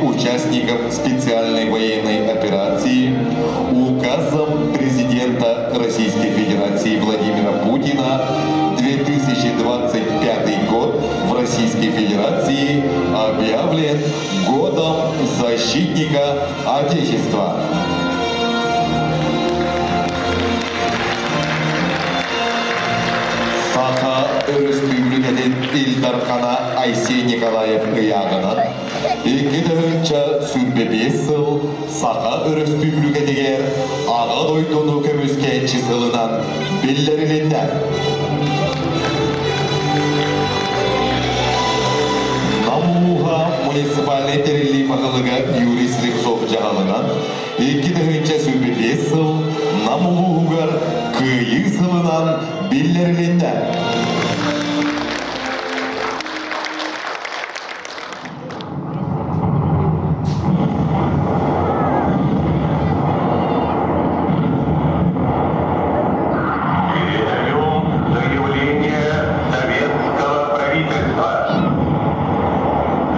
участников специальной военной операции указом президента Российской Федерации Владимира Путина 2025 год в Российской Федерации объявлен Годом защитника Отечества. Саха Өрөспүүбүлүкэтин Ил Дархана Айсен Николаев ыйааҕынан 2025 сыл Саха Өрөспүүбүлүкэтигэр Аҕа дойдуну көмүскээччи сылынан биллэрилиннэ. Нам улууһа муниципальнай тэриллии баһылыга Юрий Слепцов дьаһалынан 2025 сыл Нам улууһугар Кыайыы сылынан биллэрилиннэ. Передаем заявление советского правительства.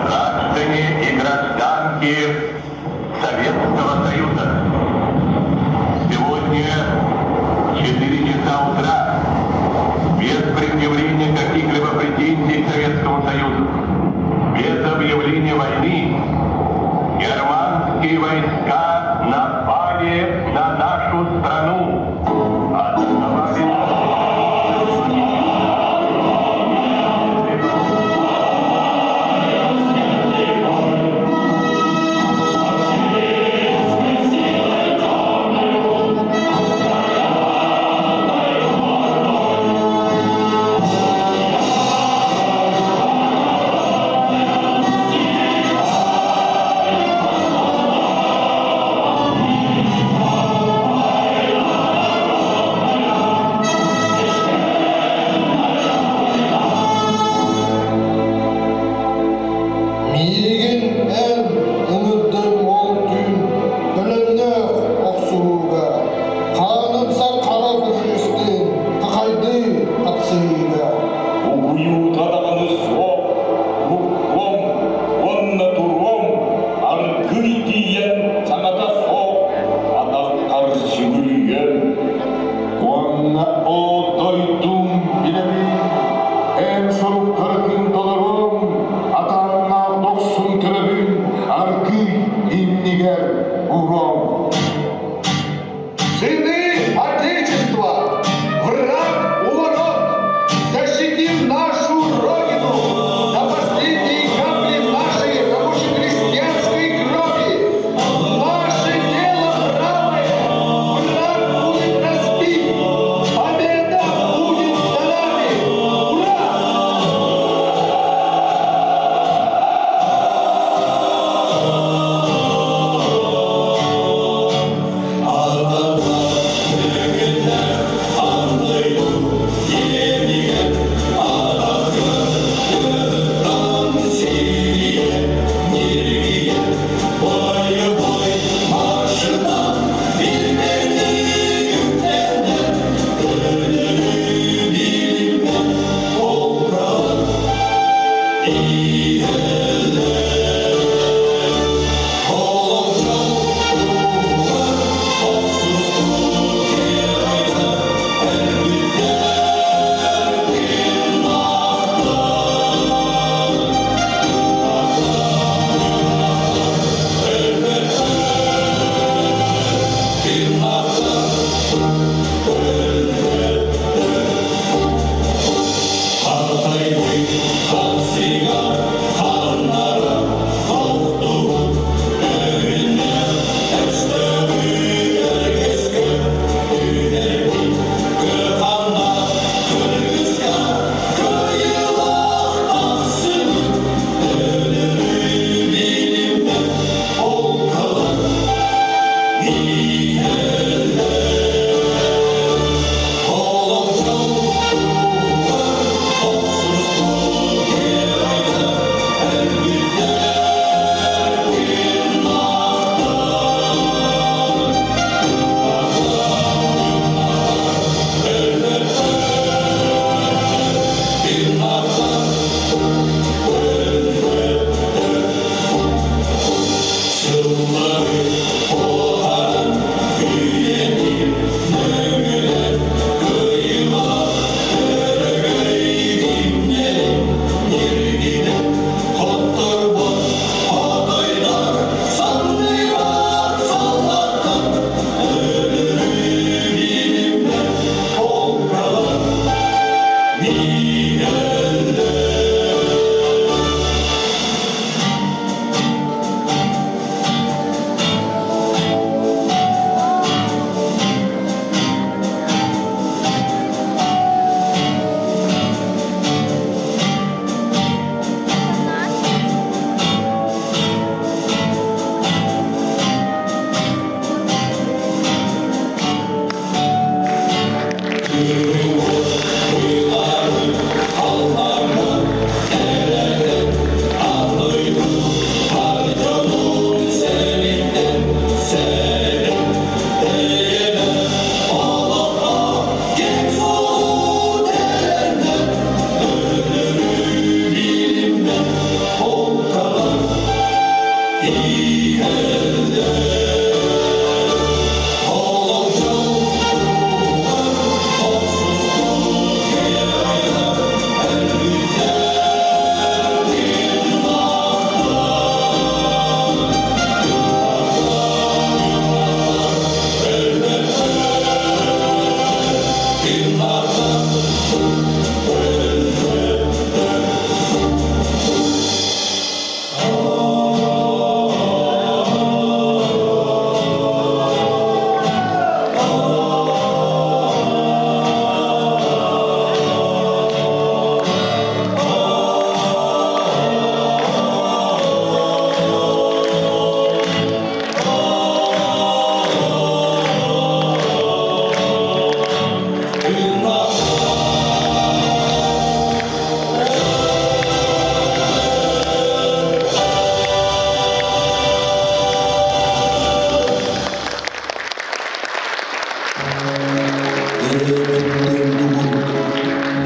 Граждане и гражданки Советского Союза. Сегодня в 4 часа утра, без предъявления каких-либо претензий к Советскому Союзу, без объявления войны, германские войска напали на нашу страну. Атаковали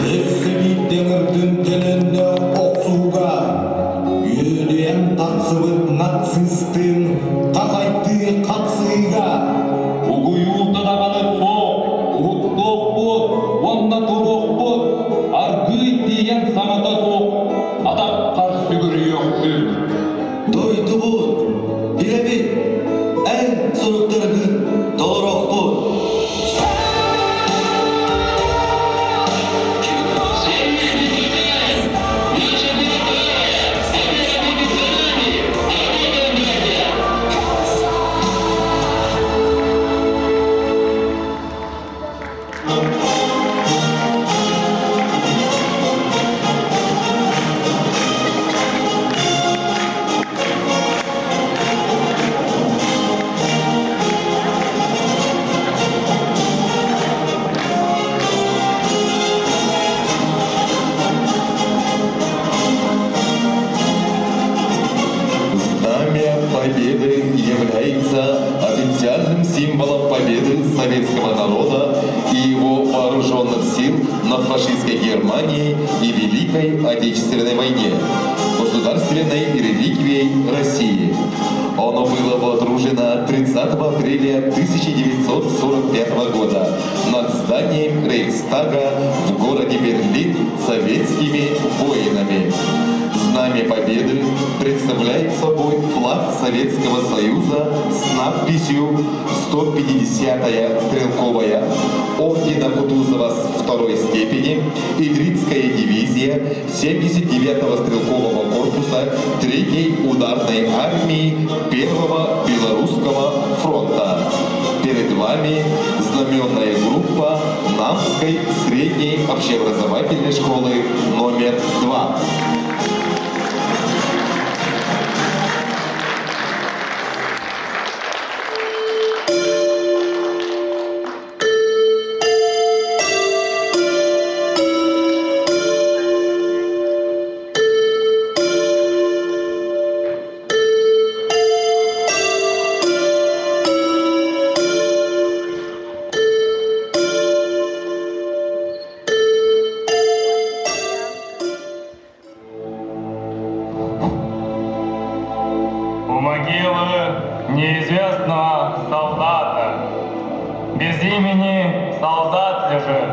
Өссө биирдэ ыҥырдын төлөннөөх охсууга үөдүйэн тахсыбыт нацистыын хахайдыы хапсыыга Угуйуута даҕаны суох, уһуктуохпут уонна туруохпут, аргыый тиийэн саҥата суох атаххар сүгүрүйүөхпүт. Дойдубут, билэбит, эн суруктаргын толоруохпут. Знамя Победы является официальным символом победы советского народа и его вооруженных сил над фашистской Германией и Великой Отечественной войне, государственной реликвией России. Оно было водружено 30 апреля 1945 года над зданием Рейхстага в городе Берлин советскими воинами. Знамя Победы представляет собой флаг Советского Союза с надписью 150-я стрелковая ордена Кутузова второй степени Идритская дивизия 79-го стрелкового корпуса 3-й ударной армии 1-го Белорусского фронта. Перед вами знаменная группа Намской средней общеобразовательной школы номер 2. Неизвестного солдата. Без имени солдат лежит.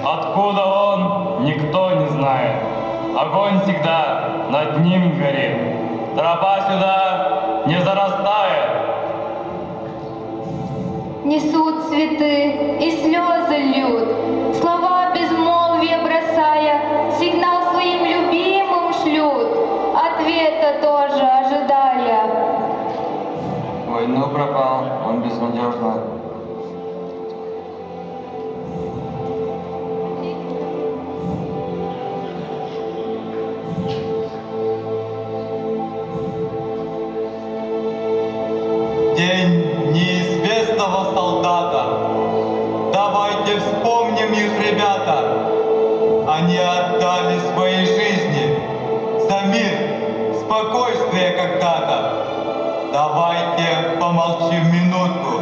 Откуда он, никто не знает. Огонь всегда над ним горит. Тропа сюда не зарастает. Несут цветы и слезы льют, Слова безмолвия бросая, Сигнал своим любимым шлют, Ответа тоже ожидая. Войну пропал, он безнадежно. День неизвестного солдата. Давайте вспомним их, ребята. Они отдали свои жизни за мир, спокойствие когда-то. Давайте помолчим минутку.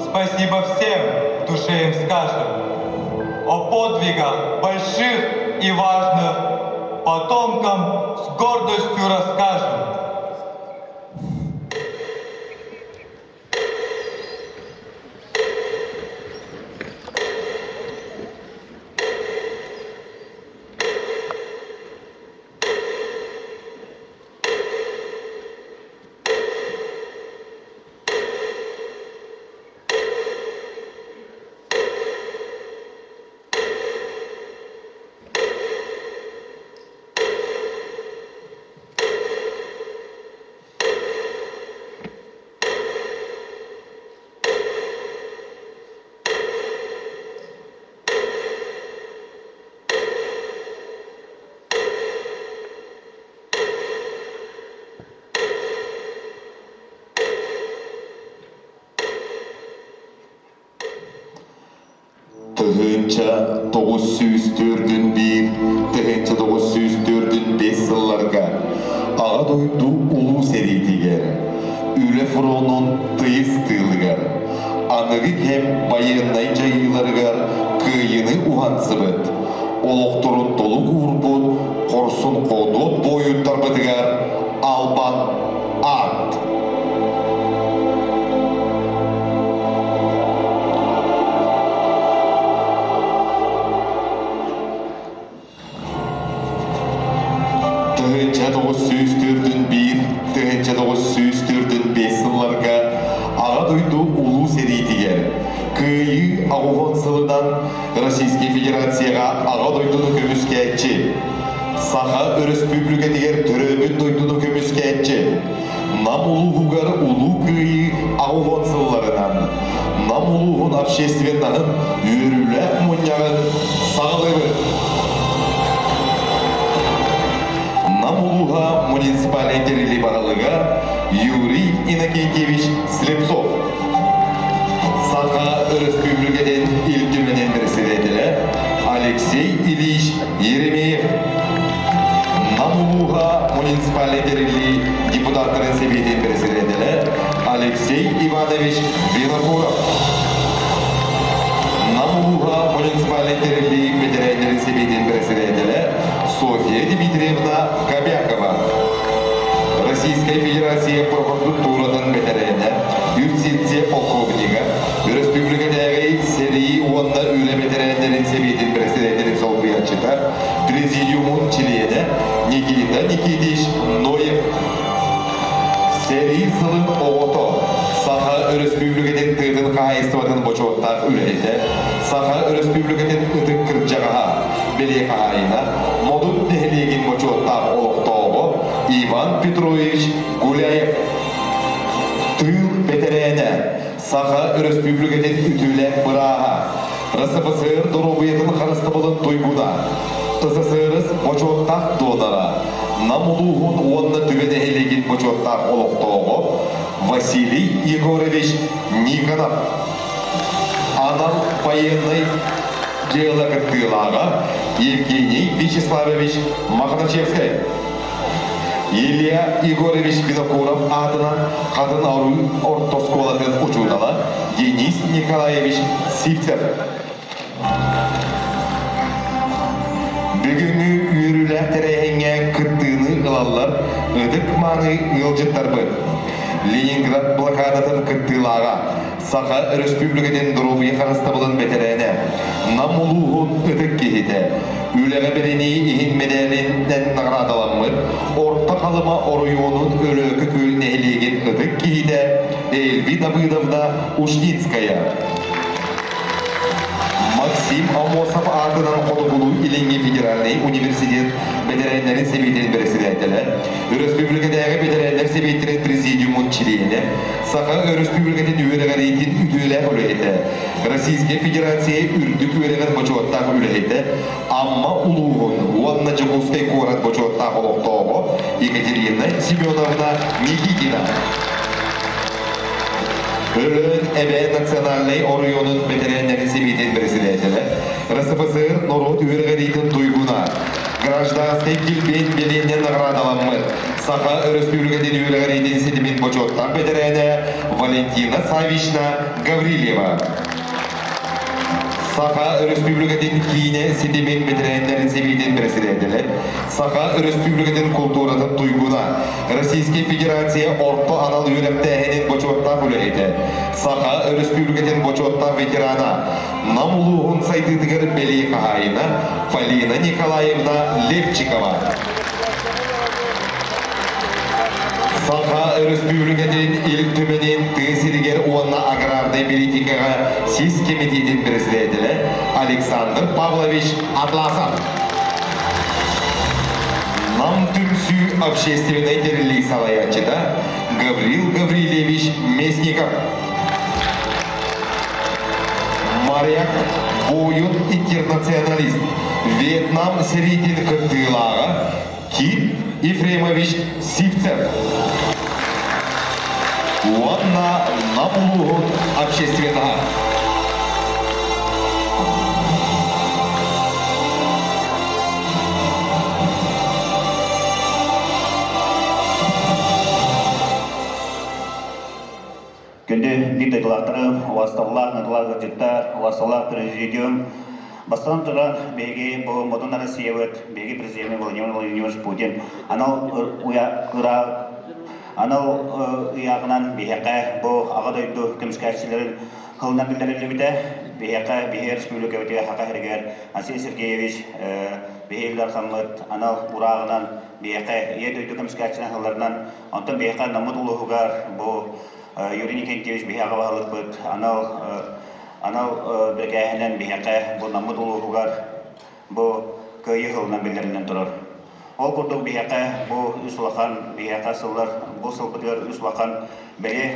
Спасибо всем, в душе им скажем. О подвигах больших и важных потомкам с гордостью расскажем. 1941, 1945 сылларга Аҕа дойду Улуу сэриитигэр, үлэ фронун тыйыс тыылыгар, аныгы кэм байыаннай дьайыыларыгар кыайыыны уһансыбыт, олохторун толук уурбут хорсун хоодуот буойуттарбытыгар албан аат! 1941, 1945 сылларга Аҕа дойду Улуу сэриитигэр Кыайыы аҕыс сылынан Российскай Федерацияҕа Аҕа дойдуну көмүскээччи, Саха Өрөспүүбүлүкэтигэр төрөөбүт дойдуну көмүскээччи, Нам улууһугар Улуу Кыайыы 80 сылларынан Нам улууһун общественноһын үөрүүлээх мунньаҕын саҕалыыбыт. Нам улууһа муниципальнай тэриллии баһылыга Юрий Иннокентьевич Слепцов. Саха Өрөспүүбүлүкэтин Ил Түмэнин председателэ Алексей Ильич Еремеев. Нам улууһа муниципальнай тэриллии депутаттарын сэбиэтин председателэ Алексей Иванович Винокуров. Нам улууһа муниципальнай тэриллии бэтэрээннэрин сэбиэтин председателэ Софья Дмитриевна Кобякова. Российскай Федерация прокуратуратын бэтэрээнэ, юстиция полковнига, өрөспүүбүлүкэтээҕи сэрии уонна үлэ бэтэрээннэрин сэбиэтин председателин солбуйааччыта, президиумун чилиэнэ Никита Никитич Ноев. Сэрии сылын оҕото, Саха Өрөспүүбүлүкэтин тыатын хаһаайыстыбатын бочуоттаах үлэһитэ, Саха Өрөспүүбүлүкэтин ытык кырдьаҕаһа, бэлиэ хаһаайына, Модут нэһилиэгин бочуоттаах олохтооҕо Иван Петрович Гуляев. Тыыл бэтэрээнэ, Саха Өрөспүүбүлүкэтин үтүөлээх бырааһа, РСФСР доруобуйатын харыстабылын туйгуна, СССР бочуоттаах донора, Нам улууһун уонна Түбэ нэһилиэгин бочуоттаах олохтооҕо Василий Егорович Никонов. Анал байыаннай дьыала кыттыылааҕа Евгений Вячеславович Мохначевскай. Илья Егорович Винокуров аатынан Хатын Арыы орто оскуолатын учуутала Денис Николаевич Сивцев. Бүгүҥҥү үөрүүлээх тэрээһиҥҥэ кыттыыны ылаллар ытык-мааны ыалдьыттарбыт. Ленинград блокадатын кыттыылааҕа, Саха Өрөспүүбүлүкэтин доруобуйа харыстабылын бэтэрээнэ, Нам улууһун ытык киһитэ, үлэҕэ бэринии иһин мэдээлинэн наҕараадаламмыт Орто Халыма оройуонун Өлөөкө Күөл нэһилиэгин ытык киһитэ Эльви Давыдовна Ушницкая. Максим Аммосов аатынан Хотугулуу-Илиҥҥи федеральнай университет бэтэрээннэрин сэбиэтин бэрэссэдээтэлэ, өрөспүүбүлүкэтээҕи бэтэрээннэр сэбиэттэрин президиумун чилиэнэ, Саха Өрөспүүбүлүкэтин үөрэҕириитин үтүөлээх үлэһитэ, Российскай Федерация үрдүк үөрэҕин бочуоттаах үлэһитэ, Амма улууһун уонна Дьокуускай куорат бочуоттаах олохтооҕо Екатерина Семеновна Никитина. Өлөөн Эбээн национальнай оройуонун бэтэрээннэрин сэбиэтин бэрэссэдээтэлэ, РСФСР норуот үөрэҕириитин туйгуна, гражданскай килбиэн бэлиэннэн наҕараадаламмыт Саха Өрөспүүбүлүкэтин үөрэҕириитин ситимин бочуоттаах бэтэрээнэ Валентина Саввична Гаврильева. Саха Өрөспүүбүлүкэтин киинэ ситимин бэтэрээннэрин сэбиэтин бэрэссэдээтэлэ, Саха Өрөспүүбүлүкэтин култууратын туйгуна, Российскай Федерация орто анал үөрэхтээһинин бочуоттаах үлэһитэ, Саха Өрөспүүбүлүкэтин бочуоттаах ветерана, Нам улууһун сайдыытыгар бэлиэ хаһаайына Полина Николаевна Левчикова. Саха Өрөспүүбүлүкэтин Ил Түмэнин тыа сиригэр уонна аграрнай политикаҕа сис кэмитиэтин председателэ Александр Павлович Атласов. Нам түмсүү общественнай тэриллии салайааччыта Гаврил Гаврильевич Местников. Моряк, буойун-интернационалист, Вьетнам сэриитин кыттыылааҕа Кит Ефремович Сивцев уонна Нам улууһун общественноһа. Күндү биир дойдулаахтары, убаастабыллаах ыҥырыылаах ыалдьыттар, убаастабыллаах президиум, бастатан туран, биһиги бу Модун Россиябыт, биһиги президент Владимир Владимирович Путин анал ыра анал ыйааҕынан биһиэхэ бу Аҕа дойду көмүскээччилэрин сылынан биллэриллибитэ. Биһиэхэ, биһиги республикабытыгар Саха сиригэр Андрей Сергеевич биһиги Ил Дархаммыт анал урааҕынан биһиэхэ Ийэ дойду көмүскээччилэрин сылларынан Онтон биһиэхэ Наммыт улууһугар бу Юрий Никентьевич биһи аҕа баһылыкпыт анал анал бирикээһинэн биһиэхэ бу Наммыт улууһугар бу Кыайыы сылынан биллэринэн турар. Ол курдук биһиэхэ бу үс улахан биһиэхэ сыллар бу сылбытыгар үс улахан бэлиэ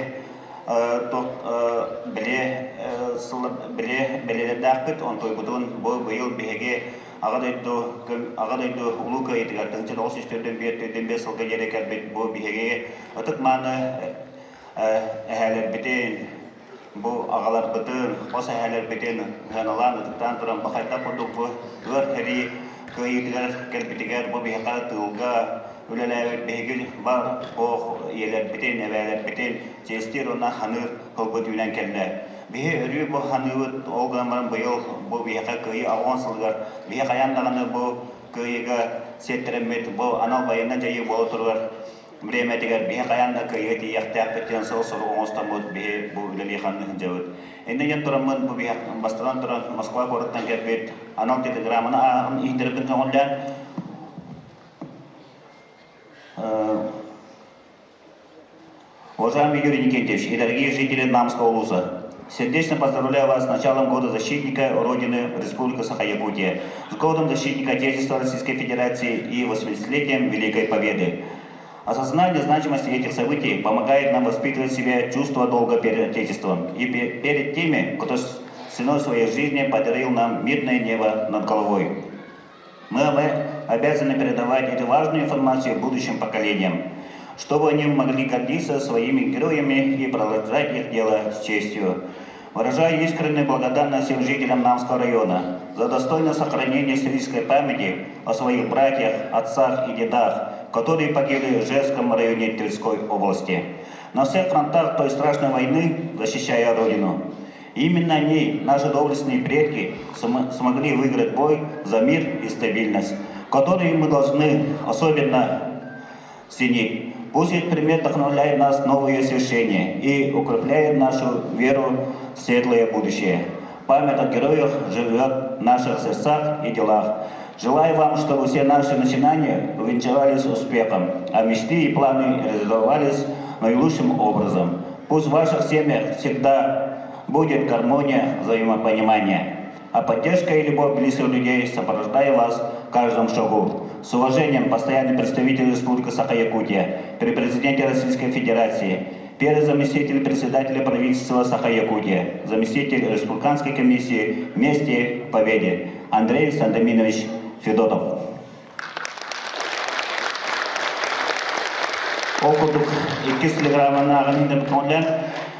бэлиэ сыллар бэлиэ бэлиэлэрдээхпит онтуйбутун бу быйыл биһиги Аҕа дойду Аҕа дойду Улуу Кыайыытыгар 1944 сылга диэри кэлбит бу биһиги ытык-мааны эһээлэрбитин, бу аҕаларбытын, хос эһээлэрбитин сыаналаан, ытыктаан туран бу хайдах курдук бу ыар сэрии кыайыытыгар кэлбитигэр бу биһиэхэ тыылга үлэлээбит биһиги бар ох ийэлэрбитин, эбээлэрбитин чиэстиир уонна ханыыр тылбыт үүнэн кэллэ. Биһи өрүү бу ханыыбыт, ол гынан баран быйыл бу биһиэхэ Кыайыы аҕыс уон сылыгар биһи хайаан даҕаны бу Кыайыыга сиэттэрэммит бу анал байыаннай дьайыы буола турар бириэмэтигэр биһи хайаан да Кыайыыга тиийиэхтээхпит диэн сыл-сорук оҥостоммут биһи бу үлэлии ханна сылдьабыт. Инньэ диэн тураммын бу биһи бастатан туран Москва куораттан кэлбит анал телеграмманы ааҕан иһиттэрбин көҥүллээн Уважаемый Юрий Никитич и дорогие жители Намского улуса, сердечно поздравляю вас с началом Года защитника Родины Республики Саха-Якутия, с Годом защитника Отечества Российской Федерации и 80-летием Великой Победы. Осознание значимости этих событий помогает нам воспитывать в себе чувство долга перед Отечеством и перед теми, кто ценой своей жизни подарил нам мирное небо над головой. Мы обязаны передавать эту важную информацию будущим поколениям, чтобы они могли гордиться своими героями и продолжать их дело с честью. Выражаю искреннюю благодарность всем жителям Намского района за достойное сохранение исторической памяти о своих братьях, отцах и дедах, которые погибли в Ижевском районе Тверской области. На всех фронтах той страшной войны, защищая Родину. Именно они, наши доблестные предки, смогли выиграть бой за мир и стабильность, который мы должны особенно ценить. Пусть их пример вдохновляет нас в новые свершения и укрепляет нашу веру в светлое будущее. Память о героях живет в наших сердцах и делах. Желаю вам, чтобы все наши начинания увенчались успехом, а мечты и планы реализовались наилучшим образом. Пусть в ваших семьях всегда будет гармония, взаимопонимание, а поддержка и любовь близких людей сопровождая вас в каждом шагу. С уважением, постоянный представитель Республики Саха-Якутия при президенте Российской Федерации, первый заместитель председателя правительства Саха-Якутия, заместитель Республиканской комиссии «Вместе к победе» Андрей Сандаминович Федотов. Ол курдук иккис телеграмманы ааҕан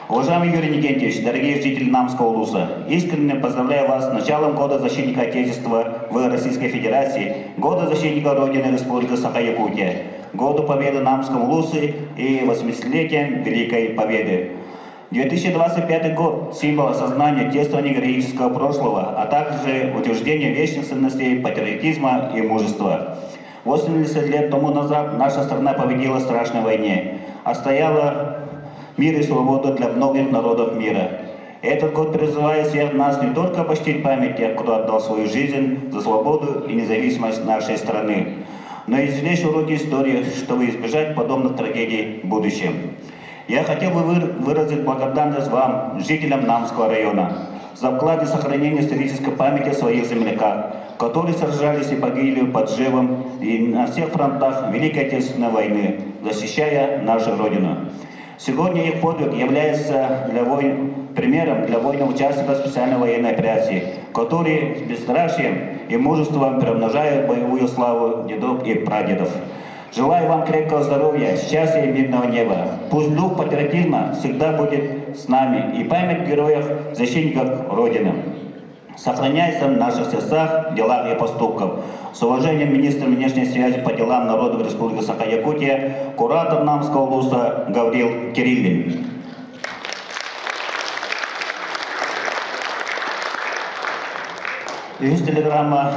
Уважаемый Юрий Никентьевич, дорогие жители Намского улуса, искренне поздравляю вас с началом Года защитника Отечества в Российской Федерации, Года защитника Родины Республики Саха-Якутия, Году Победы Намском улусе и 80-летием Великой Победы. 2025 год – символ осознания детства героического прошлого, а также утверждения вечных ценностей патриотизма и мужества. 80 лет тому назад наша страна победила в страшной войне, отстояла мир и свободу для многих народов мира. Этот год призывает всех нас не только почтить память тех, кто отдал свою жизнь за свободу и независимость нашей страны, но и извлечь уроки истории, чтобы избежать подобных трагедий в будущем. Я хотел бы выразить благодарность вам, жителям Намского района, за вклад и сохранение исторической памяти своих земляков, которые сражались и погибли под Живом и на всех фронтах Великой Отечественной войны, защищая нашу Родину. Сегодня их подвиг является для войн, примером для воинов-участников специальной военной операции, которые с бесстрашием и мужеством приумножают боевую славу дедов и прадедов. Желаю вам крепкого здоровья, счастья и мирного неба. Пусть дух патриотизма всегда будет с нами и память героев, защитников Родины сохраняется в наших сердцах, делах и поступках. С уважением, министр внешней связи по делам народов Республики Саха-Якутия, куратор Намского улуса Гаврил Кириллин. Үһүс телеграмма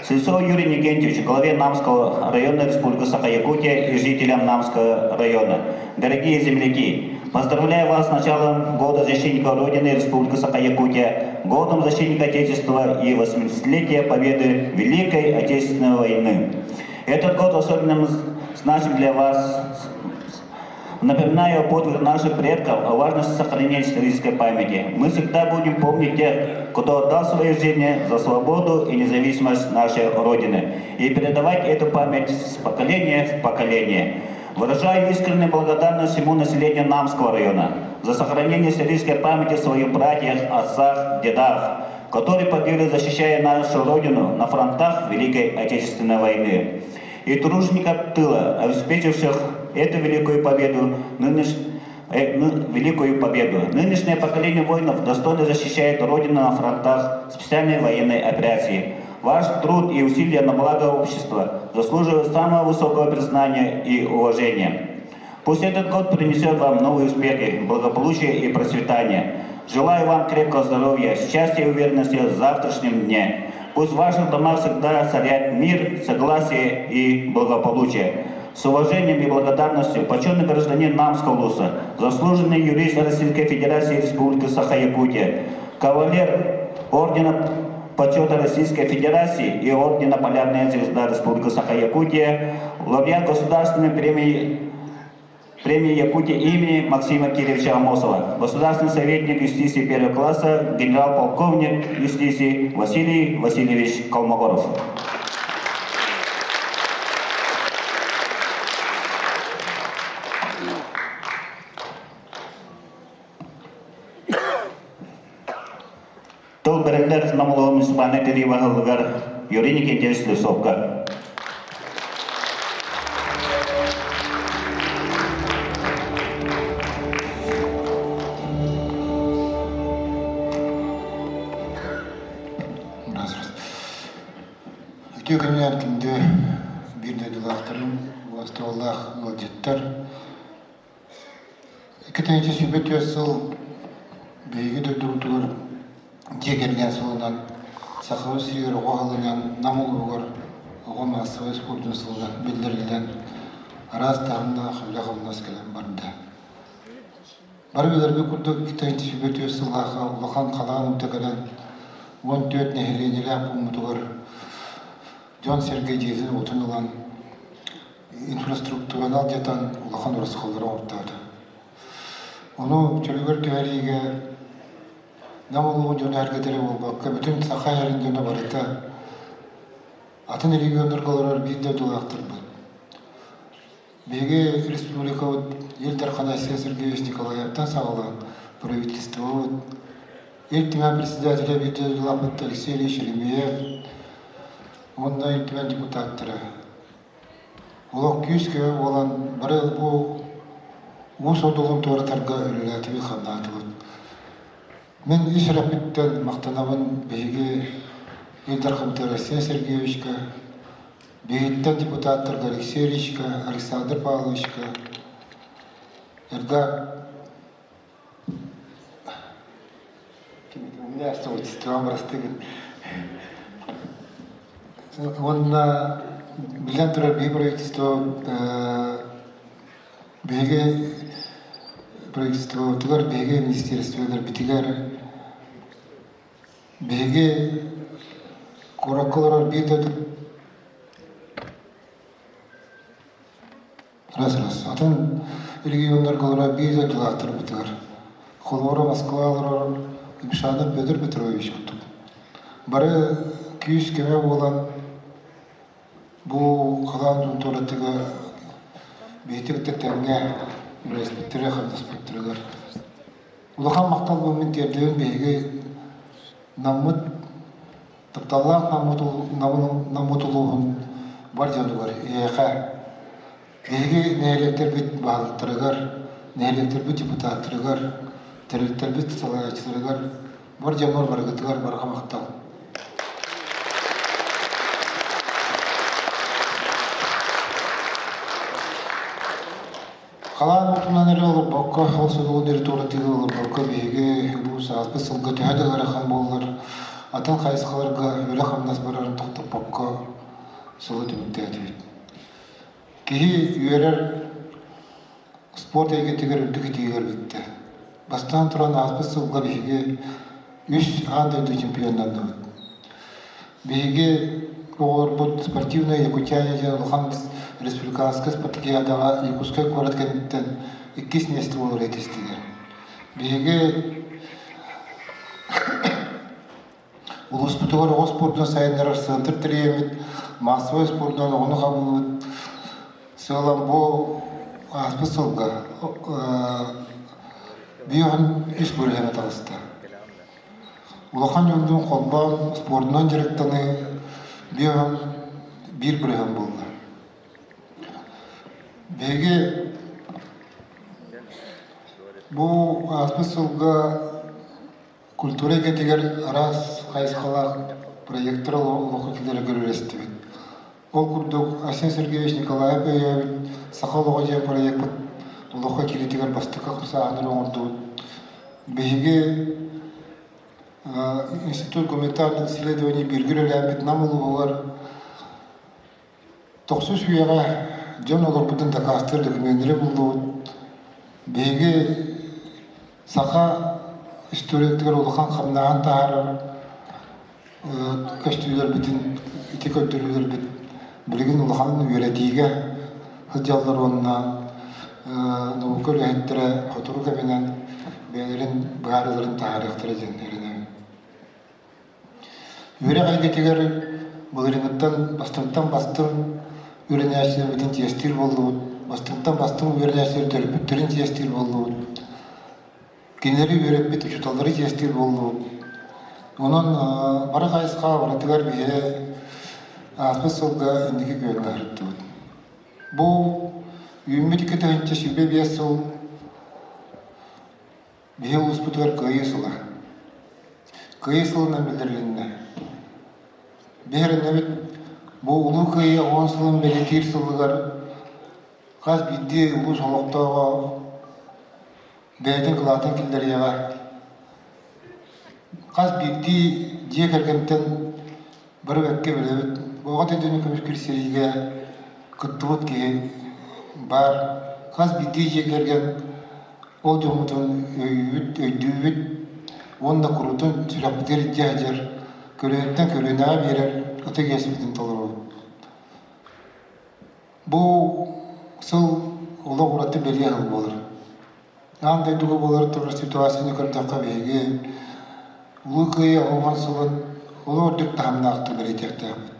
Сельцов Юрий Никентьевич, главе Намского района Республики Саха-Якутия и жителям Намского района. Дорогие земляки, поздравляю вас с началом Года защитника Родины Республики Саха-Якутия, Годом защитника Отечества и 80-летия Победы Великой Отечественной войны. Этот год особенно значим для вас Напоминаю о подвиг наших предков, о важности сохранения исторической памяти. Мы всегда будем помнить тех, кто отдал свою жизнь за свободу и независимость нашей Родины, и передавать эту память с поколения в поколение. Выражаю искреннюю благодарность всему населению Намского района за сохранение исторической памяти своих братьях, отцах, дедах, которые погибли, защищая нашу Родину на фронтах Великой Отечественной войны и тружеников тыла, обеспечивших эту великую победу, нынеш... э, великую победу. Нынешнее поколение воинов достойно защищает Родину на фронтах специальной военной операции. Ваш труд и усилия на благо общества заслуживают самого высокого признания и уважения. Пусть этот год принесет вам новые успехи, благополучие и процветание. Желаю вам крепкого здоровья, счастья и уверенности в завтрашнем дне. Пусть в ваших домах всегда царят мир, согласие и благополучие. С уважением и благодарностью почетный гражданин Намского улуса, заслуженный юрист Российской Федерации и Республики Саха-Якутия, кавалер Ордена Почета Российской Федерации и Ордена Полярная Звезда Республики Саха-Якутия, лауреат Государственной премии Премии Якутии имени Максима Кирилловича Амосова, государственный советник юстиции первого класса, генерал-полковник юстиции Василий Васильевич Колмогоров. Тыл бэриллэр Намылова муниципальнай тэрии баһылыгар Юрий Никитич Слепцовка. Үтүө күнүнэн күндү биир дойдулаахтарым, остуоллаах ыалдьыттар. 2024 сыл биһиги дойдубутугар дьиэ кэргэн сылынан Сахабыт сиригэр оҕо аһылыгынан Нам улууһугар оҕо маассабай спордун сылынан биллэриллэн. араас таһымнаах үлэ-хамнас кэлэн барда. Бары билэрбит курдук, 2024 сыллаахха улахан халаан уута кэлэн, 14 нэһилиэнньэлээх пууммутугар дьон-сэргэ дьиэтин-уотун ылан, инфраструктураны алдьатан улахан урусхаллары оҥортоото. Ону чөлүгэр түһэриигэ Нам улууһун дьоно эргэтэрэ буолбакка, бүтүн Саха сирин дьоно барыта атын регионнарга олорор биир дойдулаахтарбыт. Биһиги республикабыт Ил Дархан Айсен Сергеевич Николаевтан саҕалаан правительствобыт, Ил Түмэн председателэ биир дойдулаахпыт Алексей Ильич Еремеев уонна Ил Түмэн депутаттара олох күүс-көмө буолан бары бу уу содулун туоратарга үлэлээтибит-хамнаатыбыт. Мин ис сүрэхпиттэн махтанабын биһиги Ил Дархаммыт Алексей Сергеевичка, биһиттэн депутаттарга Алексей Ильичка, Александр Павловичка, Эрга Уонна биллэн турар биһиги правительство биһиги правительствобытыгар биһиги министерстволарбытыгар биһиги куоракка олорор биир да Раз-раз. Атын регионнарга олорор биир дойдулаахтарбытыгар, холобура Москва олорор Юмшанов Петр Петрович курдук. Бары күүс-көмө буолан бу халаан туоратыга биһиги кытта тэҥҥэ үлэлэспиттэрэ, хамнаспыттарыгар. Улахан махтал буолмун тиэрдэбин биһиги Наммыт тапталлаах Наммыт улууһун бар дьонугар эһиэхэ биһиги нэһилиэктэрбит баһылыктарыгар, нэһилиэктэрбит депутаттарыгар, тэрилтэрбит салайааччыларыгар, бар дьоммор барыгытыгар барҕа махтал. Халаан уутунан эрэ олорбокко, ол содулун территориятыгар олорбокко биһиги улуус ааспыт сылга төһө да ыарахан буоллар, атын хайысхаларга үлэ-хамнас барарын тохтоппокко сылы түмүктээтибит. Киһи үөрэр спорт эйгэтигэр үрдүк итиигэр бүттэ. Бастаан туран ааспыт сылга биһиги үс аан дойду чемпионнанныбыт. Биһиги оҕолорбут спортивная Якутяне диэн улахан республиканскай спартакиадаҕа Якутскай куорат кэнниттэн иккис миэстэ буолар этистилэр. Биһиги улууспутугар оҕо спордун сайыннарар центр тэрийэммит, массовай спордунан оҕону хабыыбыт. Сыалам бу ааспыт сылга биир үс бырыһыана таҕыста. Улахан дьоннуун холбоон спордунан дьарыктаныы биэһэн биир бырыһыан буолла. Биһиги бу ааспыт сылга культура эйгэтигэр араас хайысхалаах проектар олоххо киллэрэргэ үлэлэстибит. Ол курдук Арсен Сергеевич Николаев өйөөбүт «Саха олоҕо» диэн проекпыт олоххо киириитигэр бастакы хамсааһыннары оҥордубут. Биһиги Институт гуманитарных исследований бииргэ үлэлээбит Нам улууһугар тохсус үйэҕэ дьон олорбутун дакаастыыр докуменнары буллубут. Биһиги саха историятыгар улахан хамнааһын таһаарар көстүүлэрбитин, ити көрдөрүүлэрбит билигин улахан үөрэтиигэ сылдьаллар уонна наука үлэһиттэрэ сотору кэминэн бэйэлэрин быһаарыыларын таһаарыахтара диэн эрэнэбин. Үөрэх эйгэтигэр былырыыҥҥыттан бастыҥтан бастыҥ үөрэнээччилэрбитин чиэстиир буоллубут, бастыҥтан бастыҥ үөрэнээччилэр төрөппүттэрин чиэстиир буоллубут. Кинилэри үөрэппит учууталлары чиэстиир буоллубут. Онон бары хайысха барытыгар биһиги ааспыт сылга инники күөҥҥэ сырыттыбыт. Бу үүммүт 2025 сыл биһи улууспутугар Кыайыы сыла. Кыайыы сылынан биллэрилиннэ. Биһирэнэбит бу Улуу Кыайыы 10 сылын бэлиэтиир сылыгар хас биирдии улуус олохтооҕо бэйэтин кылаатын киллэриэҕэ. Хас биирдии дьиэ кэргэнтэн бары бэркэ билэбит. Оҕо төрдүнү көмүскүүр сэриигэ кыттыбыт киһи баар. Хас биирдии дьиэ кэргэн ол дьоммутун өйүүбүт, өйдүүбүт уонна куруутун сүрэхпитигэр илдьэ сылдьар, көлүөнэттэн көлүөнэҕэ биэрэр ытык иэспитин толоробут. Бу сыл олох ураты бэлиэ сыл буолар. Аан дойдуга буолар турар ситуацияны көрдөххө биһиги Улуу Кыайыы оҕоҕон сылын олох үрдүк таһымнаахтык бэлиэтиэхтээхпит.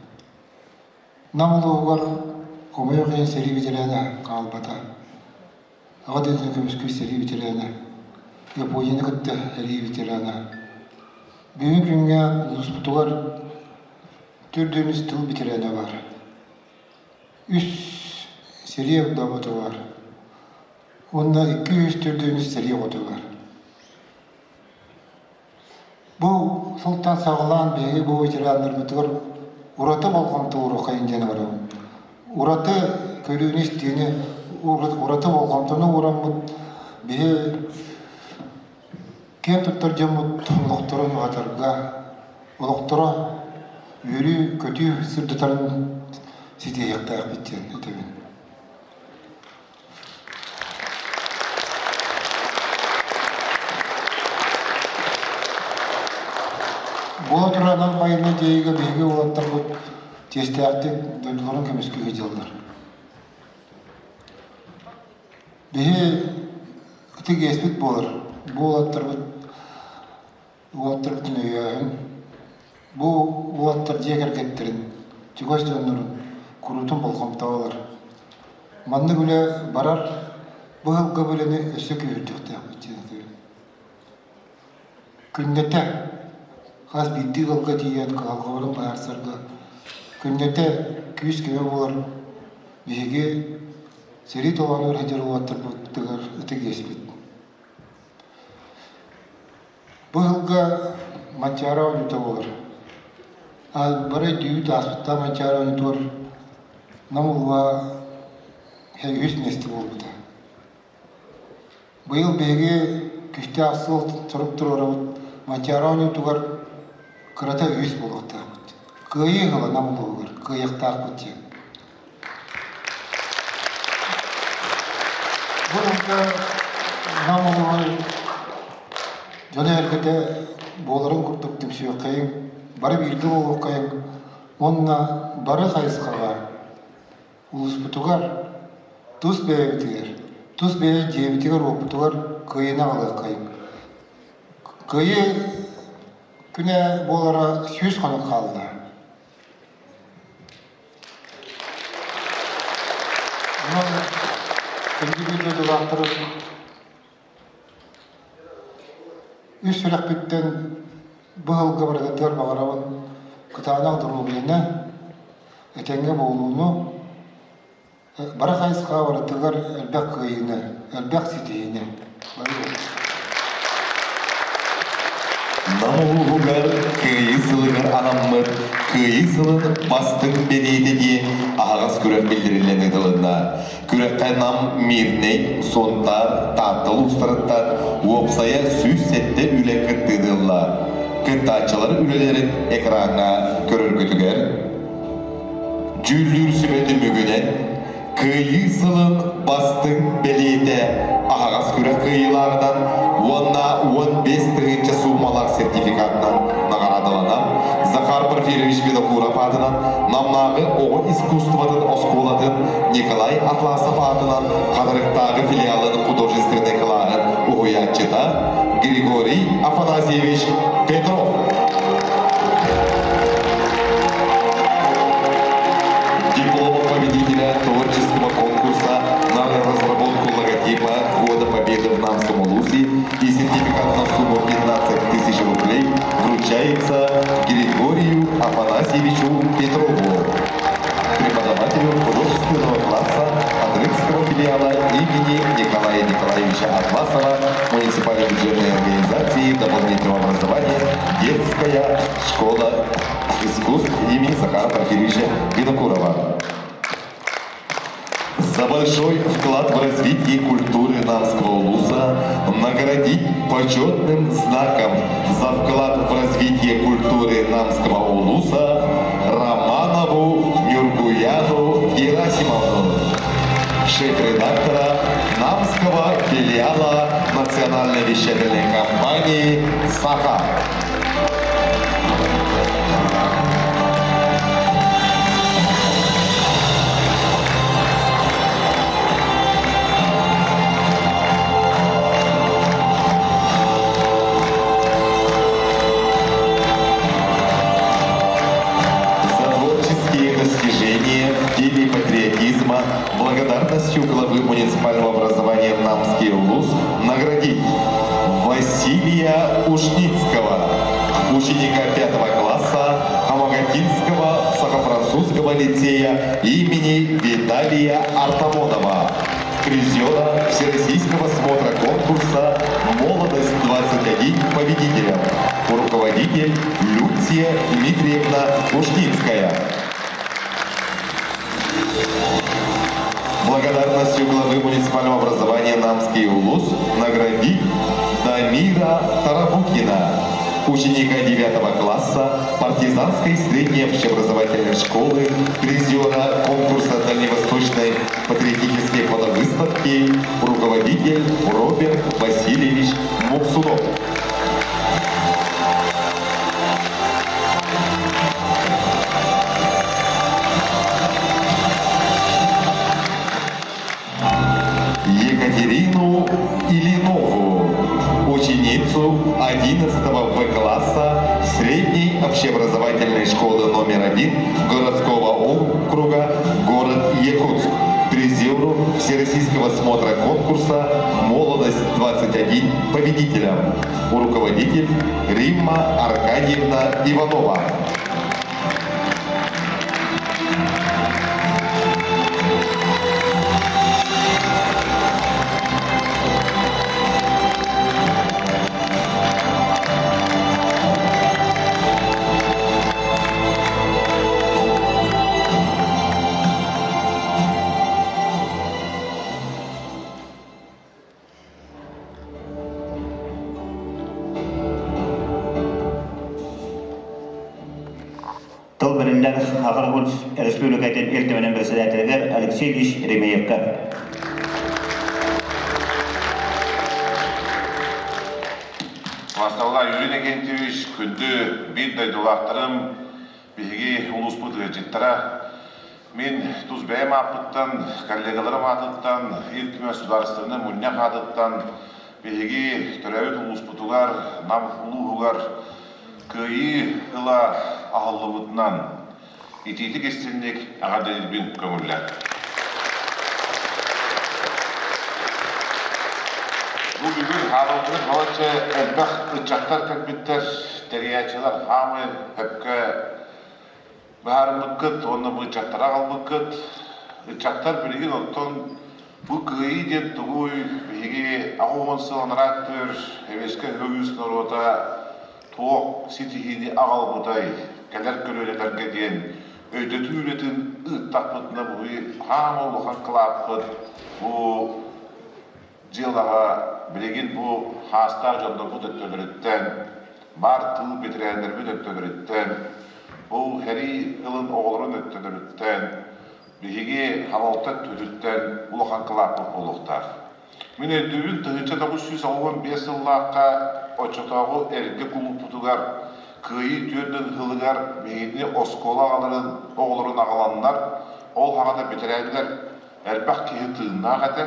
Нам улууһугар хомойуох иһин сэрии бэтэрээнэ хаалбата. Аҕа дойдуну көмүскүүр сэрии бэтэрээнэ, Японияны кытта сэрии ветерана. Бүгүн күҥҥэ улууспутугар төрдүөнүс тыл бэтэрээнэ баар. Үс сэрии огдообото баар уонна 200 төрдүөнүс сэрии оҕото баар. Бу сылтан саҕалаан биһиги бу ветераннарбытыгар ураты болҕомто ууруоххайын диэн ыҥырабын. Ураты көрүүнү-истиини, ураты болҕомтону уураммыт биһи киэн туттар дьоммут олохторун уһатарга, олохторо үөрүү-көтүү сырдатарын ситиһиэхтээхпит диэн этэбин. Буола турар анал байыаннай дьайыыга биһиги уолаттарбыт чиэстээхтик дойдуларын көмүскүү сылдьаллар. Биһи ытык иэспит буолар. Бу уолаттарбыт уолаттарбытын өйөөһүн, бу уолаттар дьиэ кэргэттэрин, чугас дьоннорун куруутун болҕомтоҕо ылар. Маннык үлэ барар, бу сылга бу үлэни өссө күүһүрдүөхтээхпит диэн этибит. Күннэтэ хас биирдии ыалга тиийэн кыһалҕаларын быһаарсарга күннэтэ күүс-көмө буолар биһиги сэрии толоонугар сылдьар уолаттарбытыгар ытык иэспит. Бу сылга Манчаары оонньуута буолар. Бары өйдүүбүт ааспыттаах Манчаары оонньуутугар Нам улууһа үһүс миэстэ буолбута. Быйыл биһиги күүстээх сыл сорук туруорабыт Манчаары оонньуутугар кырата үһүс буолуохтаахпыт. Кыайыы ыла Нам улууһугар кыайыахтаахпыт диэн. Бу сылга Нам улууһун дьоно-сэргэтэ буоларын курдук түмсүөххэйиҥ, бары бииргэ буолуоххайыҥ уонна бары хайысхаҕа улууспутугар, тус бэйэбитигэр, тус бэйэ дьиэбитигэр-уоппутугар кыайыыны аҕалыаххайыҥ. Кыайыы күнэ буолара 100 хонук хаалла. Онон күндү биир дойдулаахтарым үс сүрэхпиттэн бу сылга барытыгар баҕарабын кытаанах доруобуйаны, этэҥҥэ буолууну, бары хайысхаҕа барытыгар элбэх кыайыыны, элбэх ситиһиини. Нам улууһугар Кыайыы сылыгар анаммыт Кыайыы сылын бастыҥ бэлиэтэ диэн аһаҕас күрэх биллэриллэн ыытылынна. Күрэххэ Нам, Мирнэй, Сунтаар, Таатта улуустарыттан уопсайа 107 үлэ кыттыыны ылла. Кыттааччылар үлэлэрин экраҥҥа көрөргүтүгэр дьүүллүүр сүбэ түмүгүнэн Кыайыы сылын бастыҥ бэлиэтэ аһаҕас күрэх кыайыылааҕынан уонна 15 тыһыынча суумалаах сертификатынан наҕараадаланан Захар Порфирьевич Винокуров аатынан Намнааҕы оҕо искусствотын оскуолатын Николай Атласов аатынан Хатырыктааҕы филиалын художественнай кылааһын уһуйааччыта Григорий Афанасьевич Петров. Диплом победителя творческого конкурса на разработку логотипа Года Победы в Намском Улусе и сертификат на сумму 15 тысяч рублей вручается Григорию Афанасьевичу Петрову, преподавателю художественного класса Адрыкского филиала имени Николая Николаевича Атласова муниципальной бюджетной организации дополнительного образования «Детская школа искусств» имени Захара Порфирьевича Винокурова. За большой вклад в развитие культуры Намского улуса наградить почетным знаком за вклад в развитие культуры Намского улуса Романову Нюргуяну Герасимовну. шеф-редактора Намского филиала национальной вещательной компании «Саха». За творческие достижения в деле патриотизма благодарностью главы муниципального образования Намский Улус наградить Василия Ушницкого, ученика пятого класса Хамагатинского сахафранцузского лицея имени Виталия Артамонова, призера Всероссийского смотра конкурса «Молодость-21» победителя, руководитель Люция Дмитриевна Ушницкая. Благодарностью главы муниципального образования Намский Улус наградить Дамира Тарабукина, ученика 9 класса партизанской средней общеобразовательной школы, призера конкурса Дальневосточной патриотической фотовыставки, руководитель Роберт Васильевич Муксунов. Екатерину Ильинову, ученицу 11 В класса средней общеобразовательной школы номер 1 городского округа город Якутск, призеру Всероссийского смотра конкурса «Молодость-21» победителям. Руководитель Римма Аркадьевна Иванова. Тыл бэриллэр Саха Республикатын Ил Түмэнин председателигэр Алексей Ильич Еремеевка. Басталла Юрий Иннокентьевич, күндү биир дойдулаахтарым, биһиги улууспут ыалдьыттара. Мин тус бэйэм ааппыттан, коллегаларым аатыттан, Ил Түмэн судаарыстыбаннай мунньах аатыттан биһиги төрөөбүт улууспутугар, Нам улууһугар Кыайыы ыла аһыллыбытынан итиитик истинник эҕэрдэлиирбин көҥүллээ. Бу бүгүн хаалыбытыгар балачча элбэх ыччаттар кэлбиттэр, тэрийээччилэр хаамай сөпкө быһаарыммыккыт уонна бу ыччаттары аҕалбыккыт. Ыччаттар билигин оттон бу кыайыы диэн тугуй, биһиги 80 сыл анараа өттүгэр Эбиэскэ үгүс норуота туох ситиһиини аҕалбытай, кэлэр көлүөнэлэргэ диэн өйдөтүү үлэтин ыыттахпытына буһуй хаама улахан кылааппыт бу дьыалаҕа билигин бу хаастаах дьоннорбут өттөлөрүттэн, баар тыыл бэтэрээннэрбит өттөлөрүттэн, бу сэрии ылын оҕолорун өттөлөрүттэн, биһиги халалта өттүбүтүттэн улахан кылааппыт буолуохтаах. Мин өйдүүбүн 1985 сыллаахха оччотооҕу эргэ кулууппутугар Кыайыы түөрт ыһылыгар биһигини оскуола аҕаларын оҕолорун аҕаланнар, ол хаҕана бэтэрээннэр элбэх киһи тыыннаах этэ.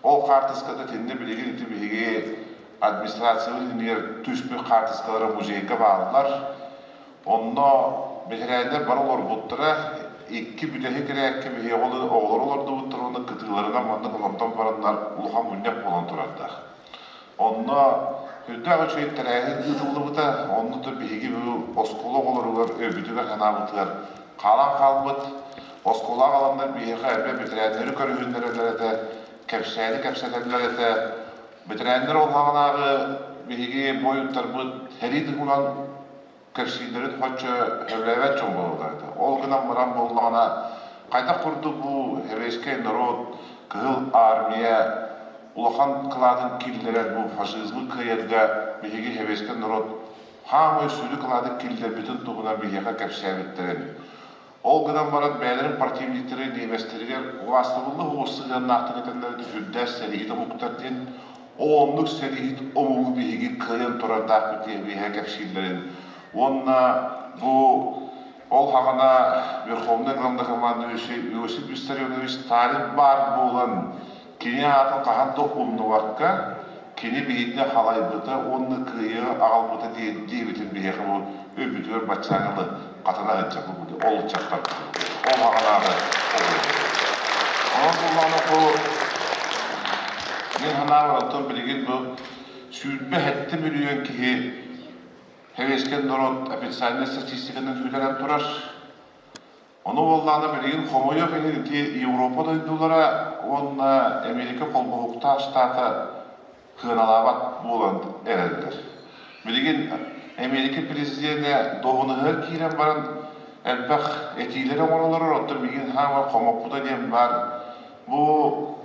Ол хаартыската итиннэ билигин ити биһиги администрациябыт иннигэр түспүт хаартыскалара музейга бааллар. Онно бэтэрээннэр бары олорбуттара. Икки бүтэһик ирээккэ биһиги оҕолору олордубуттар уонна кытыыларынан маннык олордон бараннар улахан мунньах буолан турардаах. Онно үрдээх үчүгэй тэрээһин ыытыллыбыта. Онно да биһиги бу оскуола оҕолоругар өйбүтүгэр-санаабытыгар хаалан хаалбыт. Оскуола аҕаланнар биһиэхэ эбэ бэтэрээннэри көрүһүннэрэллэр этэ, кэпсээни кэпсэтэллэр этэ. Бэтэрээннэр ол хаҕанааҕы биһиги буойуттарбыт сэрии туһунан кэпсииллэрин хоччо сөбүлээбэт дьон буолаллар этэ. Ол гынан баран буоллаҕына, хайдах курдук бу сэбиэскэй норуот Кыһыл Армия улахан кылаатын киллэрэр бу фашизмы кыайарга биһиги сэбиэскэй норуот хаамай сүдү кылаатын киллэрбитин туһунан биһиэхэ кэпсээбиттэрин. Ол гынан баран бэйэлэрин противниктары ньиэмэстэригэр убаастабыллы соҕус сыһыаннаахтык этэллэрин сүрдээх сэрииһит омуктар диэн, ол оннук сэрииһит омугу биһиги кыайан турардаахпыт диэн биһиэхэ кэпсииллэрин уонна бу ол хаҕана Верховный главнокомандующий Иосиф Виссарионович Сталин баар буолан кини аатын хаһан да умнубакка кини биһигини халайбыта уонна кыайыыга аҕалбыта диэбитин биһиэхэ бу өйбүтүгэр баччааҥҥы дылы хатана сылдьар ол ыччаттар ол хаҕанааҕы Онон буоллаҕына бу мин санаабар оттон билигин бу 27 мөлүйүөн киһи Сэбиэскэй норуот официальнай статистиканан сүтэрэн турар. Ону буоллаҕына билигин хомойуох иһин ити Европа дойдулара уонна Америка холбоһуктаах штата сыаналаабат буолан эрэллэр. Билигин Америка президенэ дуоһунаһыгар киирэн баран элбэх этиилэри оҥороллор, оттон билигин хаама хомоппута диэн баар. Бу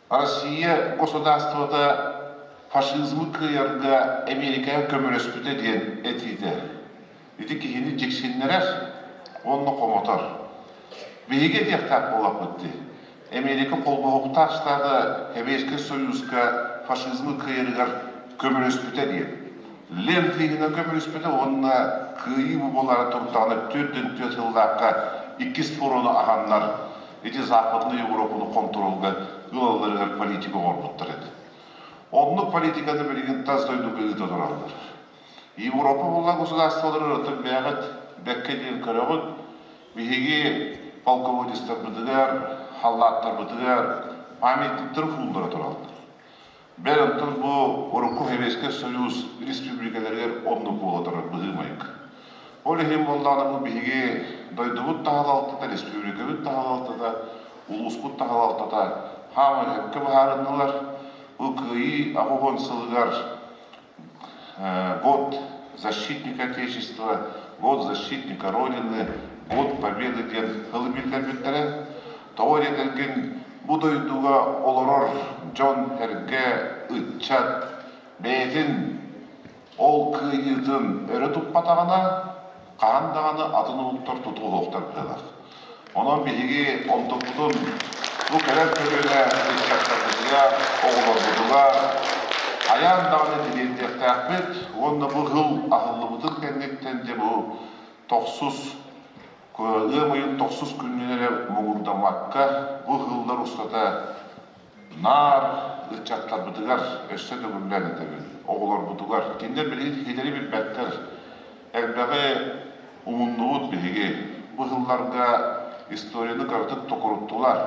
Россия государствота фашизмы кыайарга Америкаҕа көмөлөспүтэ диэн этиитэ. Ити киһини дьиксиннэрэр уонна хомотор. Биһиги этиэхтээх буоллахпыт дии. Америка холбоһуктаах штата Сэбиэскэй Союзка фашизмы кыайарыгар көмөлөспүтэ диэн. Ленд-лиһинэн көмөлөспүтэ уонна кыайыы бу буолаары турдаҕына 44 сыллаахха иккис фрону аһаннар ити Западнай Европаны хонтуруолга ылалларыгар политика оҥорбуттар этэ. Оннук политиканы билигин тас дойдуга ыыта тураллар. Европа буолла государстволары оттон бэйэҕит бэккэ диэн көрөҕүт. Биһиги полководецтарбытыгар, халлааттарбытыгар памятниктары кууллара тураллар. Бэл онтон бу урукку Советскай Союз республикаларыгар оннук буола турар быһыы-майгы. Ол иһин буоллаҕына бу биһиги дойдубут таһалалтата, республикабыт таһалалтата, улууспут таһалалтата хаамай сөпкө быһаарыннылар. Бу Кыайыы 80 сылыгар год защитника Отечества, год защитника Родины, год Победы диэн тылы биллэрбиттэрэ. Тоҕо диэтэргин бу дойдуга олорор дьон эргэ ыччат бэйэтин ол кыайыытын өрө туппатаҕына, хаһан даҕаны атын омуктар тутуһуохтар быһыылаах. Онон биһиги онтукпутун бу кэлэр көлүөнэ ыччаттарбытыгар, оҕолорбутугар хайаан даҕаны тириэрдиэхтээхпит уонна бу сыл аһыллыбытын кэнниттэн дьэ бу тохсус ыам ыйын тохсус күнүнэн эрэ муҥурдаммакка бу сыллар устата наар ыччаттарбытыгар өссө төгүллээн этэбин, оҕолорбутугар. Кинилэр билигин ситэри билбэттэр. Элбэҕи умуннубут биһиги. Бу сылларга историяны кыратык токуруттулар.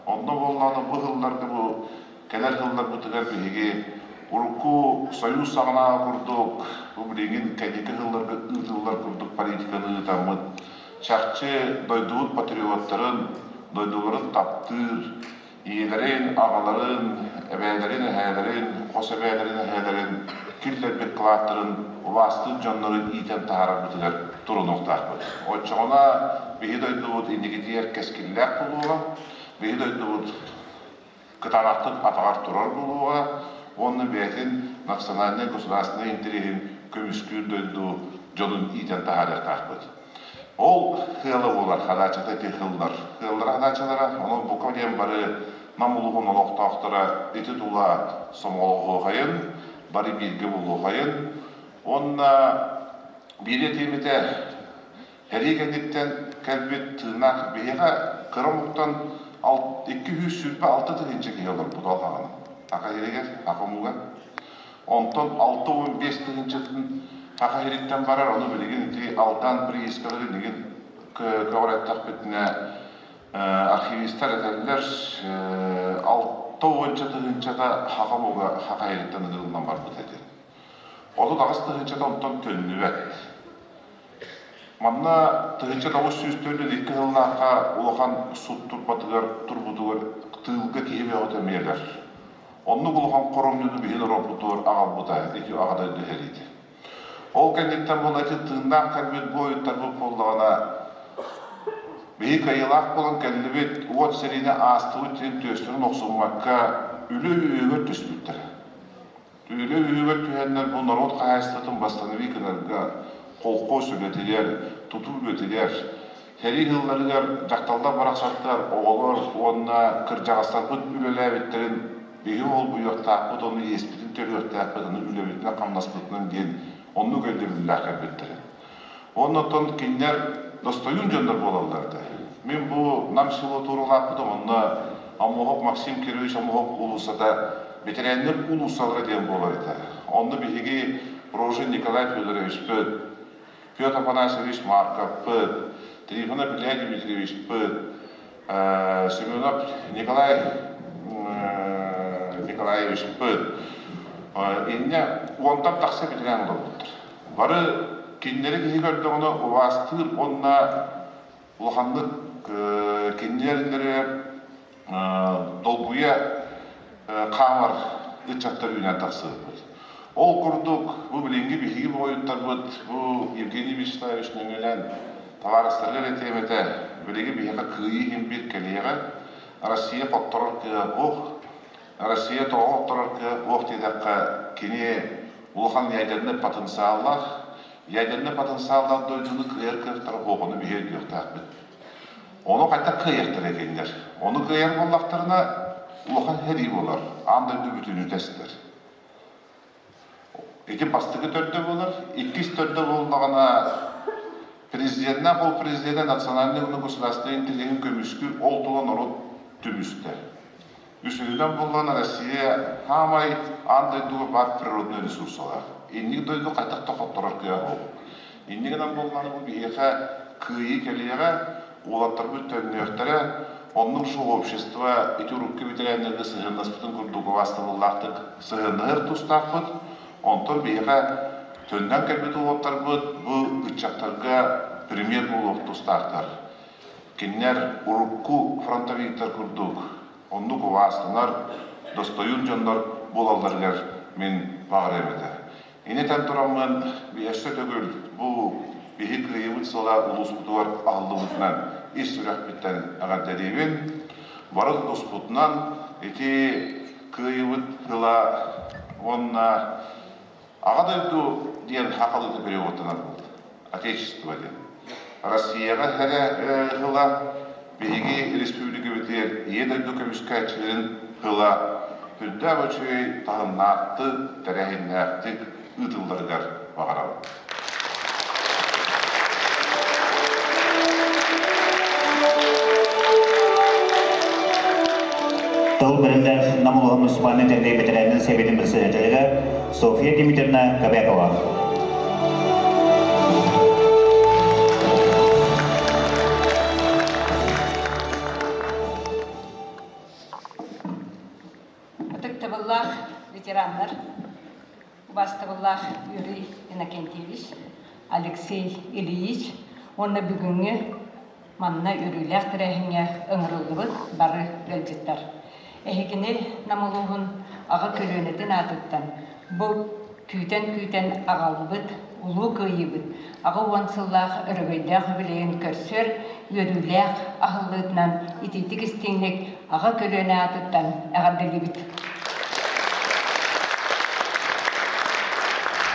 Онно буоллаҕына бу сылларга бу кэлэр сылларбытыгар биһиги урукку Союз саҕанааҕы курдук бу билигин кэнники сылларга ыытыллар курдук политиканы ыытаммыт чахчы дойдубут патриоттарын, дойдуларын таптыыр, Ийэлэрин, аҕаларын, эбээлэрин, эһээлэрин, хос эбээлэрин, эһээлэрин киллэрбит кылааттарын убаастыыр дьоннорун иитэн таһаарарбытыгар турунуохтаахпыт. Оччоҕуна биһи дойдубут инникитигэр кэскиллээх буолуоҕа, биһи дойдубут кытаанахтык атаҕар турар буолуоҕа уонна бэйэтин национальнай государственнай интэриэһин көмүскүүр дойду дьонун иитэн таһаарыахтаахпыт. Ол сыала буолар хадааччата ити сыллар. Сыаллара хадааччалара, онон бука диэн бары Нам улууһун олохтоохторо ити тула сомоҕолоһуохайын, бары бииргэ буолуохайын. Уонна биир этиим этэ, сэрии кэнниттэн кэлбит тыыннаах биһиэхэ кыра омуктан 226 тыһыынча киһи олорбут ол хаҕана. Саха сиригэр, саха омуга. Онтон 65 тыһыынчатын Саха сириттэн барар, ону билигин ити Алдан приискаларын игин көҕүрэттэхпитинэ архивистар этэллэр алта уонча тыһыынчата саха омуга Саха сириттэн ыгыллан барбыт этэ. 38 тыһыынчата онтон төннүбэт. Манна 1942 сыллаахха улахан суд турбатыгар турбутугар тыылга киһи бөҕөтө эмиэлэр. Оннук улахан хоромньуну биһи норуоппутугар аҕалбыта ити Аҕа дойду сэриитэ. Ол кэнниттэн була ити тыыннаах кэлбит буойуттарбыт буоллаҕына биһи кыайыылаах буолан кэллибит, уот сэриини аастыбыт диэн түөстэрин охсуммакка үлэ үөһүгэр түспүттэрэ. Үлэ үөһүгэр түһэннэр бу норуот хаһаайыстыбатын восстанови гынарга, колхоз үлэтигэр, тутуу үлэтигэр. Сэрии сылларыгар дьахталлар барахсаттар, оҕолор уонна кырдьаҕастарбыт үлэлээбиттэрин биһи олбуйуохтаахпыт, ону иэспитин төлүөхтээхпит, ону үлэбитинэн-хамнаспытынан диэн оннук өйдөбүллээх кэлбиттэрэ. Уонна оттон кинилэр достойуун дьоннор буолаллар этэ. Мин бу Нам село тууралаахпытым, онно Омоһук Максим Кирович Омоһук уулуссата бэтэрээннэр уулуссалара диэн буолар этэ. Онно биһиги Рожин Николай Федоровичпыт, Петр Афанасьевич Марковпыт, Трифонов Илья Дмитриевичпыт, Семенов Николай Николаевичпыт инньэ уонтан тахса бэтэрээн олорбуттар. Бары кинилэри киһи көрдөҕүнэ убаастыыр уонна улаханнык кинилэриннэригэр долгуйа хаамар ыччаттар үүнэн тахсыбыппыт. Ол курдук, бу билиҥҥи биһиги буойуттарбыт, бу Евгений Вячеславович нөҥүөлээн табаарыстарыгар этиэм этэ, билиги биһиэхэ кыайыы иһин биир кэлиэҕэ, Россия хотторор кыаҕа суох, Россия тоҕо хотторор кыаҕа суох диэтэххэ, кини улахан ядернай потенциаллаах, ядернай потенциаллаах дойдуну кыайар кыахтара суох, ону биһиги өйдүөхтээхпит. Ону хайдах кыайыахтара кинилэр? Ону кыайар буоллахтарына, улахан сэрии буолар, аан дойду бүтүннүүтэ эстэр. Ити бастакы төрдө буолар. Иккис төрдө буоллаҕына, президеннээх ол президенэ национальнай уонна государственнай интэриэһин көмүскүүр, ол тула норуот түмүстэр. Үсүһүнэн буоллаҕына, Россия саамай аан дойдуга баар природнай ресурсалаах. Инник дойду хайдах да хотторор кыаҕа суох. Инник гынан буоллаҕына, бу биһиэхэ кыайыы кэлиэҕэ, уолаттарбыт төннүөхтэрэ, оннук суох общество ити урукку бэтэрээннэргэ сыһыаннаспытын курдук убаастабыллаахтык сыһыаннаһар тустаахпыт. Онтон биһиэхэ төннөн кэлбит уолаттарбыт бу ыччаттарга пример буолуох тустаахтар. Кинилэр урукку фронтовиктар курдук оннук убаастанар, достойуун дьоннор буолалларыгар мин баҕарыам этэ. Инитэн тураммын өссө төгүл бу биһи кыайыыбыт сыла улууспутугар аһыллыбытынан ис сүрэхпиттэн эҕэрдэлиибин. Бары тутуспутунан ити кыайыыбыт сыла уонна Аҕа дойду диэн сахалыыта переводтанар буолла. Отечество диэн. Россияҕа эрэ ыла биһиги республикабытыгар Ийэ дойду көмүскээччилэрин ыла үрдээх үчүгэй таһымнаахтык, тэрээһиннээхтик ыытылларыгар баҕарабын. Тыл бэриллэр Нам улууһун муниципальнай тэрилтэ бэтэрээнин сэбиэтин председателэ Софья Дмитриевна Кобякова. Ытыктабыллаах ветераннар, убаастабыллаах Юрий Иннокентьевич, Алексей Ильич уонна бүгүҥҥү манна үөрүүлээх тэрээһиҥҥэ ыҥырыллыбыт бары ыалдьыттар. Эһигини Нам улууһун аҕа көлүөнэтин аатыттан бу күүтэн-күүтэн аҕалбыт Улуу Кыайыыбыт 80 сыллаах өрөгөйдөөх үбүлүөйүн көрсөр үөрүүлээх аһыллыытынан итиитик-истиҥник аҕа көлүөнэ аатыттан эҕэрдэлиибит.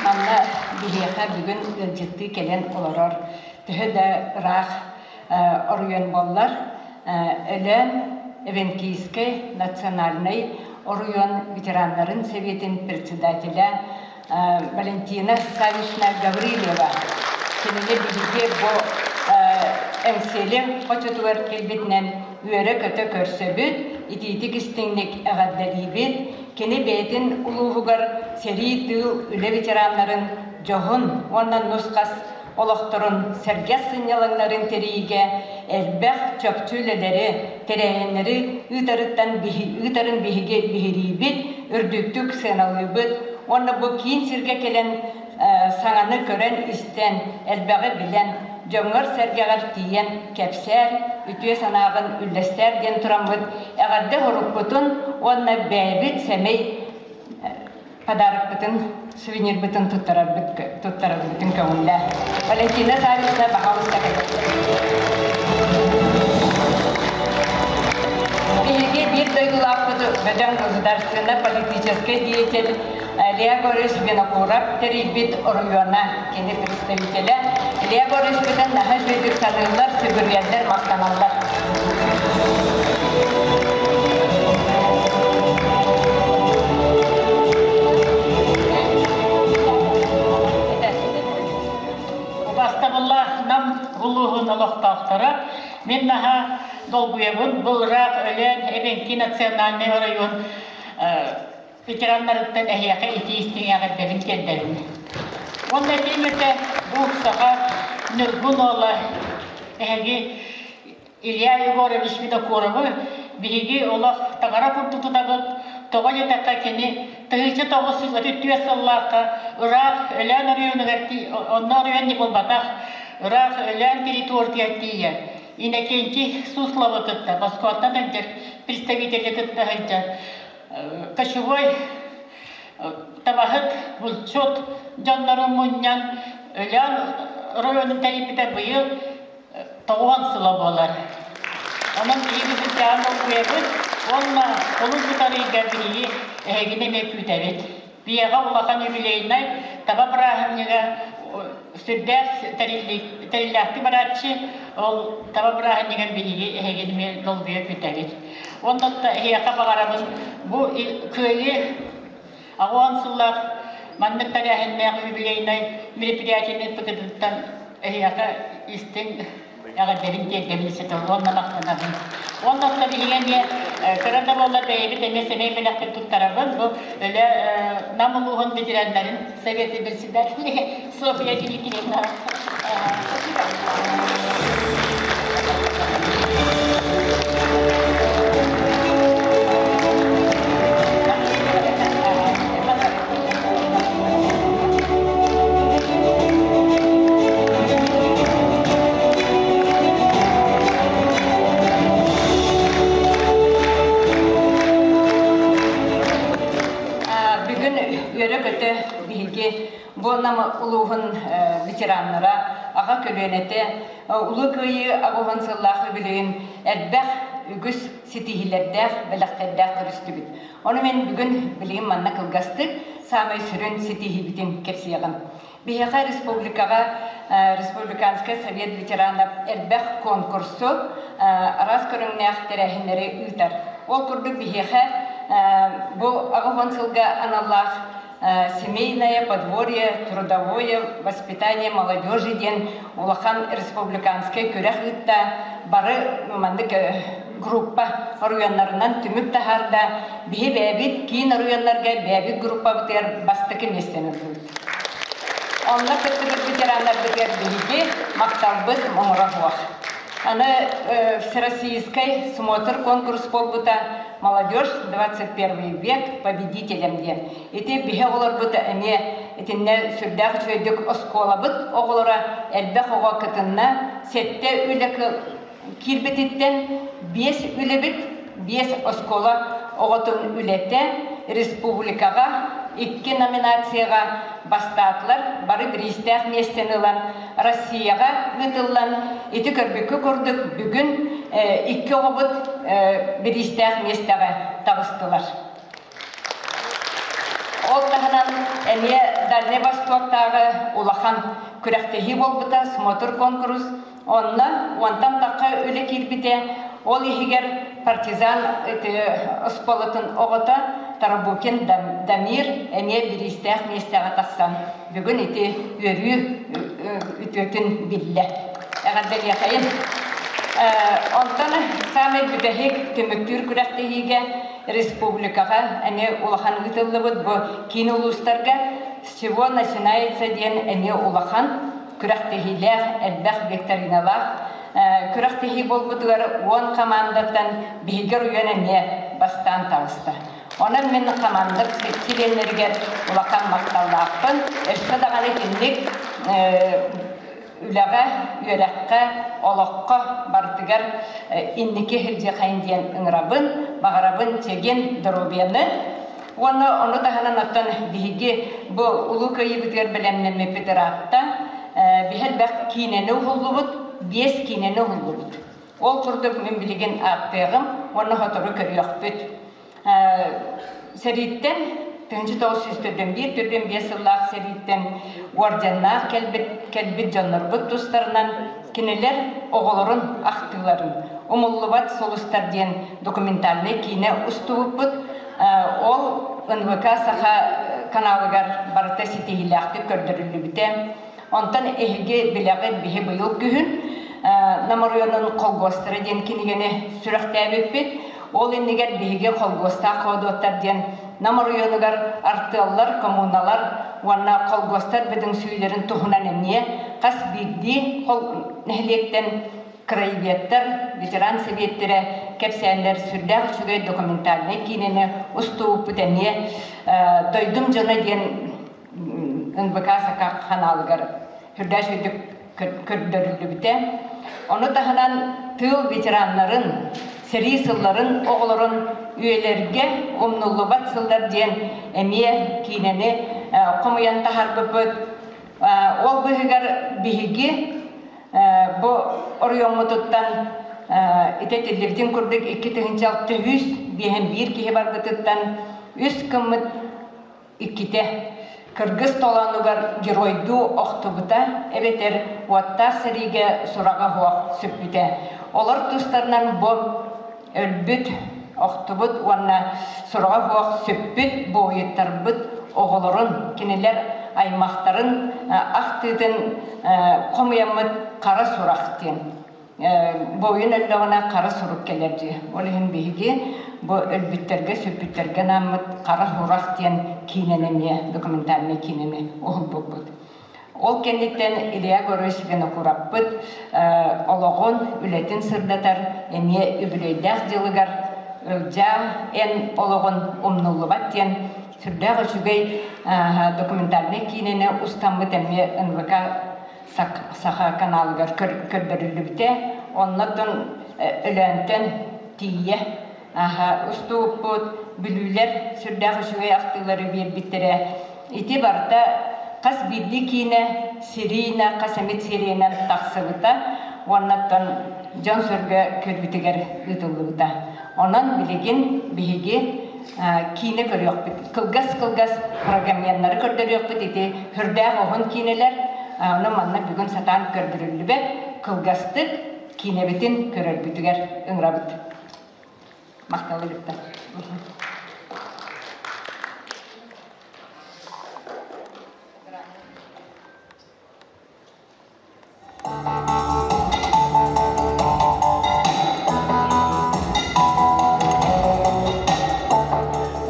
Манна биһиэхэ бүгүн ыалдьыттыы кэлэн олорор төһө да ыраах оройуон буоллар, Өлөөн Эвенкийскэй национальнай оройуон ветераннарын сэбиэтин председателэ Валентина Саввична Гаврильева. Кинини биһиги бу Эҥсиэли хочотугар кэлбитинэн үөрэ-көтө көрсөбүт, итиитик-истиҥник эҕэрдэлиибит. Кини бэйэтин улууһугар сэрии, тыыл, үлэ ветераннарын дьоһун уонна нус-хас олохторун сэргэх сынньалаҥнарын тэрийиигэ элбэх чопчу үлэлэри, тэрээһиннэри ыытарыттан ыытарын биһиги биһириибит, үрдүктүк сыаналыыбыт уонна бу киин сиргэ кэлэн саҥаны көрөн-истэн, элбэҕи билэн, дьоҥҥор-сэргэҕэр тиийэн кэпсээр, үтүө санааҕын үллэстээр диэн тураммыт эҕэрдэ уруккутун уонна бэйэбит сэмэй подарокпытын, сувенирбытын туттарарбытын көҥүллээ. Валентина Саввична, пожалуйста, Биһиги биир дойдулаахпыт бөдөҥ государственнай политическай деятель. Илья Егорович Винокуров тэрийбит оройуона кини представителэ. Илья Егоровичпытын наһаа үчүгэйдик саныыллар, сүгүрүйэллэр, махтаналлар. Убастабыллаах Нам улууһун олохтоохторо, мин наһаа долгуйабын. Бу ыраах Өлөөн Эбэҥки национальнай оройуон ветераннарыттан эһиэхэ итии истиҥ эҕэрдэбин тиэрдэбин. Уонна этиим этэ, бу саха Ньургун уола эһиги Илья Егорович Винокуровы биһиги олох таҥара курдук тутабыт, тоҕо диэтэххэ кини 1934 сыллаахха ыраах Өлөөн оройуонугар онно оройуон не буолбатах, ыраах Өлөөн территориятыгар тиийэн Иннокентий Сусловы кытта Москваттан сылдьар представители кытта сылдьар кочевой табаһыт, булчут дьоннорун мунньан Өлөөн оройуонун тэрийбитэ быйыл тоҕуон сыла буолар. Онон биһиги сылдьаан долгуйабыт уонна олус утарыыга биһиги эһигини эмиэ күүтэбит. Биһиэхэ улахан юбилейнай таба бырааһынньыга сүрдээх тэриллээхтик барааччы, ол таба бырааһынньыгар биһиги эһигини эмиэ долгуйа күүтэбит. Уонна эһиэхэ баҕарабын бу кыайыы Аҕыан сыллаах маннык тэрээһиннээх юбилейнай мероприятиены ыыппытыттан эһиэхэ истиҥ эҕэрдэбин тиэрдэбин ситэ уонна махтанабын. Уонна оттон биһиги эмиэ кыра да буоллар бэйэбит эмиэ сэмэй бэлэхпин туттарабын. Бу Өлө Нам улууһун ветераннарын советы председателя Софья Дмитриевна. Бүгүн үөрэ-көтө биһиги бу Нам улууһун ветераннара, аҕа көлүөнэтэ Улуу Кыайыы аҕыһын сыллаах үбүлүөйүн элбэх үгүс ситиһиилэрдээх, бэлэхтэрдээх көрүстүбүт. Ону мин бүгүн билигин манна кылгастык саамай сүрүн ситиһиибитин кэпсиэҕим. Биһиэхэ республикаҕа Республиканскай совет ветеранов элбэх конкурсу, араас көрүҥнээх тэрээһиннэри ыытар. Ол курдук биһиэхэ бу 80 сылга аналлаах Семейное подворье, трудовое воспитание молодежи диэн улахан республиканскай күрэх ыытта. Бары маннык группа оройуоннарынан түмүк таһаарда. Биһи бэйэбит киин оройуоннарга бэйэбит группабытыгар бастакы миэстэни ыллыбыт. Онно кыттыбыт ветераннарбытыгар биһиги махталбыт муҥура суох. Аны Всероссийскай смотр конкурс буолбута «Молодежь 21 век победителем» диэн. Ити биһи оҕолорбут эмиэ итиннэ сүрдээх үчүгэйдик оскуолабыт оҕолоро элбэх оҕо кытынна. Сэттэ үлэ киирбититтэн биэс үлэбит, биэс оскуола оҕотун үлэтэ республикаҕа икки номинацияҕа бастаатылар, бары бириистээх миэстэни ылан Россияҕа ыытыллан ити көрбүккэ курдук бүгүн икки оҕобут бириистээх миэстэҕэ таҕыстылар. Ол таһынан эмиэ Дальнай Востоктааҕы улахан күрэхтэһии буолбута, смотр конкурс. Онно уонтан тахха үлэ киирбитэ. Ол иһигэр партизан оскуолатын оҕото Тарабукин Дамир эмиэ бириистээх миэстэҕэ тахсан бүгүн ити үөрүү үтүөтүн биллэ. Эҕэрдэлиэхэйин. Онтон саамай бүтэһик түмүктүүр күрэхтэһиигэ республикаҕа эмиэ улахан ыытыллыбыт бу киин улуустарга «С чего начинается» диэн эмиэ улахан күрэхтэһиилээх, элбэх викториналаах күрэхтэһии буолбутугар уон хамаандаттан биһиги оройуон эмиэ бастаан таҕыста. Онон мин хамаанда чилиэннэригэр улахан махталлаахпын. Өссө даҕаны итинник үлэҕэ, үөрэххэ, олоххо барытыгар инники сылдьыахайын диэн ыҥырабын, баҕарабын чэгиэн доруобуйаны. Уонна ону таһынан оттон биһиги бу Улуу Кыайыыбытыгар бэлэмнэммиппит ыраатта. Биһи элбэх киинэни уһуллубут, биэс киинэни уһуллубут. Ол курдук мин билигин ааттыаҕым уонна сотору көрүөхпүт. Сэрииттэн. 1941-45 сыллаах сэрииттэн уордьаннаах кэлбит, кэлбит дьоннорбут тустарынан кинилэр оҕолорун ахтыыларын «Умуллубат сулустар» диэн документальнай киинэ устубуппут. Ол НВК Саха каналыгар барыта ситиһиилээхтик көрдөрүллүбүтэ. Онтон эһиги билэҕит биһи быйыл күһүн Нам оройуонун холгуостара диэн кинигэни сүрэхтээбиппит. Ол иннигэр биһиги холгуостаах хоодуоттар диэн Нам оройуонугар артыаллар, коммуналар уонна холгуостар бөдөҥсүйүүлэрин туһунан эмиэ хас биирдии нэһилиэктэн краеведтар, ветеран сэбиэттэрэ кэпсээннэр сүрдээх үчүгэй документальнай киинэни устубуппут эмиэ «Дойдум дьоно» диэн НВК Сака ханаалыгар сүрдээх үчүгэйдик көрдөрүллүбүтэ. Ону таһынан тыыл ветераннарын, сэрии сылларын оҕолорун үйэлэргэ умнуллубат сыллар диэн эмиэ киинэни хомуйан таһаарбыппыт. Ол быыһыгар биһиги бу оройуоммутуттан ити этиллибитин курдук 2601 киһи барбытыттан үс гыммыт иккитэ кыргыз толоонугар геройдуу охтубута эбэтэр уоттаах сэриигэ сураҕа суох сүппүтэ. Олор тустарынан бу өлбүт, охтубут уонна сураҕа суох сүппүт буойуттарбыт оҕолорун, кинилэр аймахтарын ахтыытын хомуйаммыт хара сурах диэн буойун өллөҕүнэ хара сурук кэлэр дии. Ол иһин биһиги бу өлбүттэргэ, сүппүттэргэ анааммыт Хара сурах диэн киинэни эмиэ, документальнай киинэни уһулбуппут. Ол кэнниттэн Илья Горович Винокуровпыт олоҕун, үлэтин сырдатар эмиэ үбүлүөйдээх дьылыгар Ылдьаа эн олоҕун умнуллубат диэн сүрдээх үчүгэй документальнай киинэни устаммыт эмиэ НВК Саха каналыгар көрдөрүллүбүтэ. Оннотон Өлөөнтөн тиийэ устубуппут, бүлүүлэр сүрдээх үчүгэй ахтыылары биэрбиттэрэ. Ити барыта хас биирдии киинэ серийна, хас эмит сериянан тахсыбыта уоннаттан дьон-сэргэ көрүүтүгэр ыытыллыбыта. Онон билигин биһиги киинэ көрүөхпүт. Кылгас-кылгас программеннары көрдөрүөхпүт. Ити сүрдээх уһун киинэлэр. Ону манна бүгүн сатаан көрдөрүллүбэт. Кылгастык киинэбитин көрөрбүтүгэр ыҥырабыт. Махталы кытта.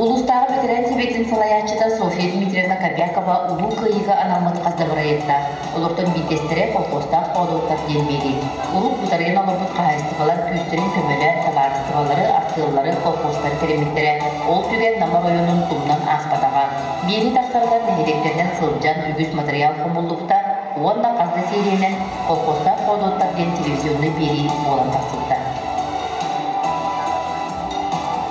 Улуустааҕы бэтэрээн сэбиэтин салайааччыта Софья Дмитриевна Кобякова Улуу Кыайыыга анаммыт хас да бырайыактаах. Олортон биирдэстэрэ колхозтаах хоодуоттар диэн биэрии. Урут утарыйан олорбут хаһаайыстыбалар күүстэрин көмөлөөн табаарыстыбалары, артыаллары, колхозтары тэриммиттэрэ. Ол түгэн Нам оройуонун тумнан ааспатаҕа. Биэрии тахсарыгар нэһилиэктэринэн сылдьан үгүс матырыйаал хомуллубута уонна хас да сиэрийэнэн «Колхозтаах хоодуоттар» диэн телевизионнай биэрии буолан тахсыбыта.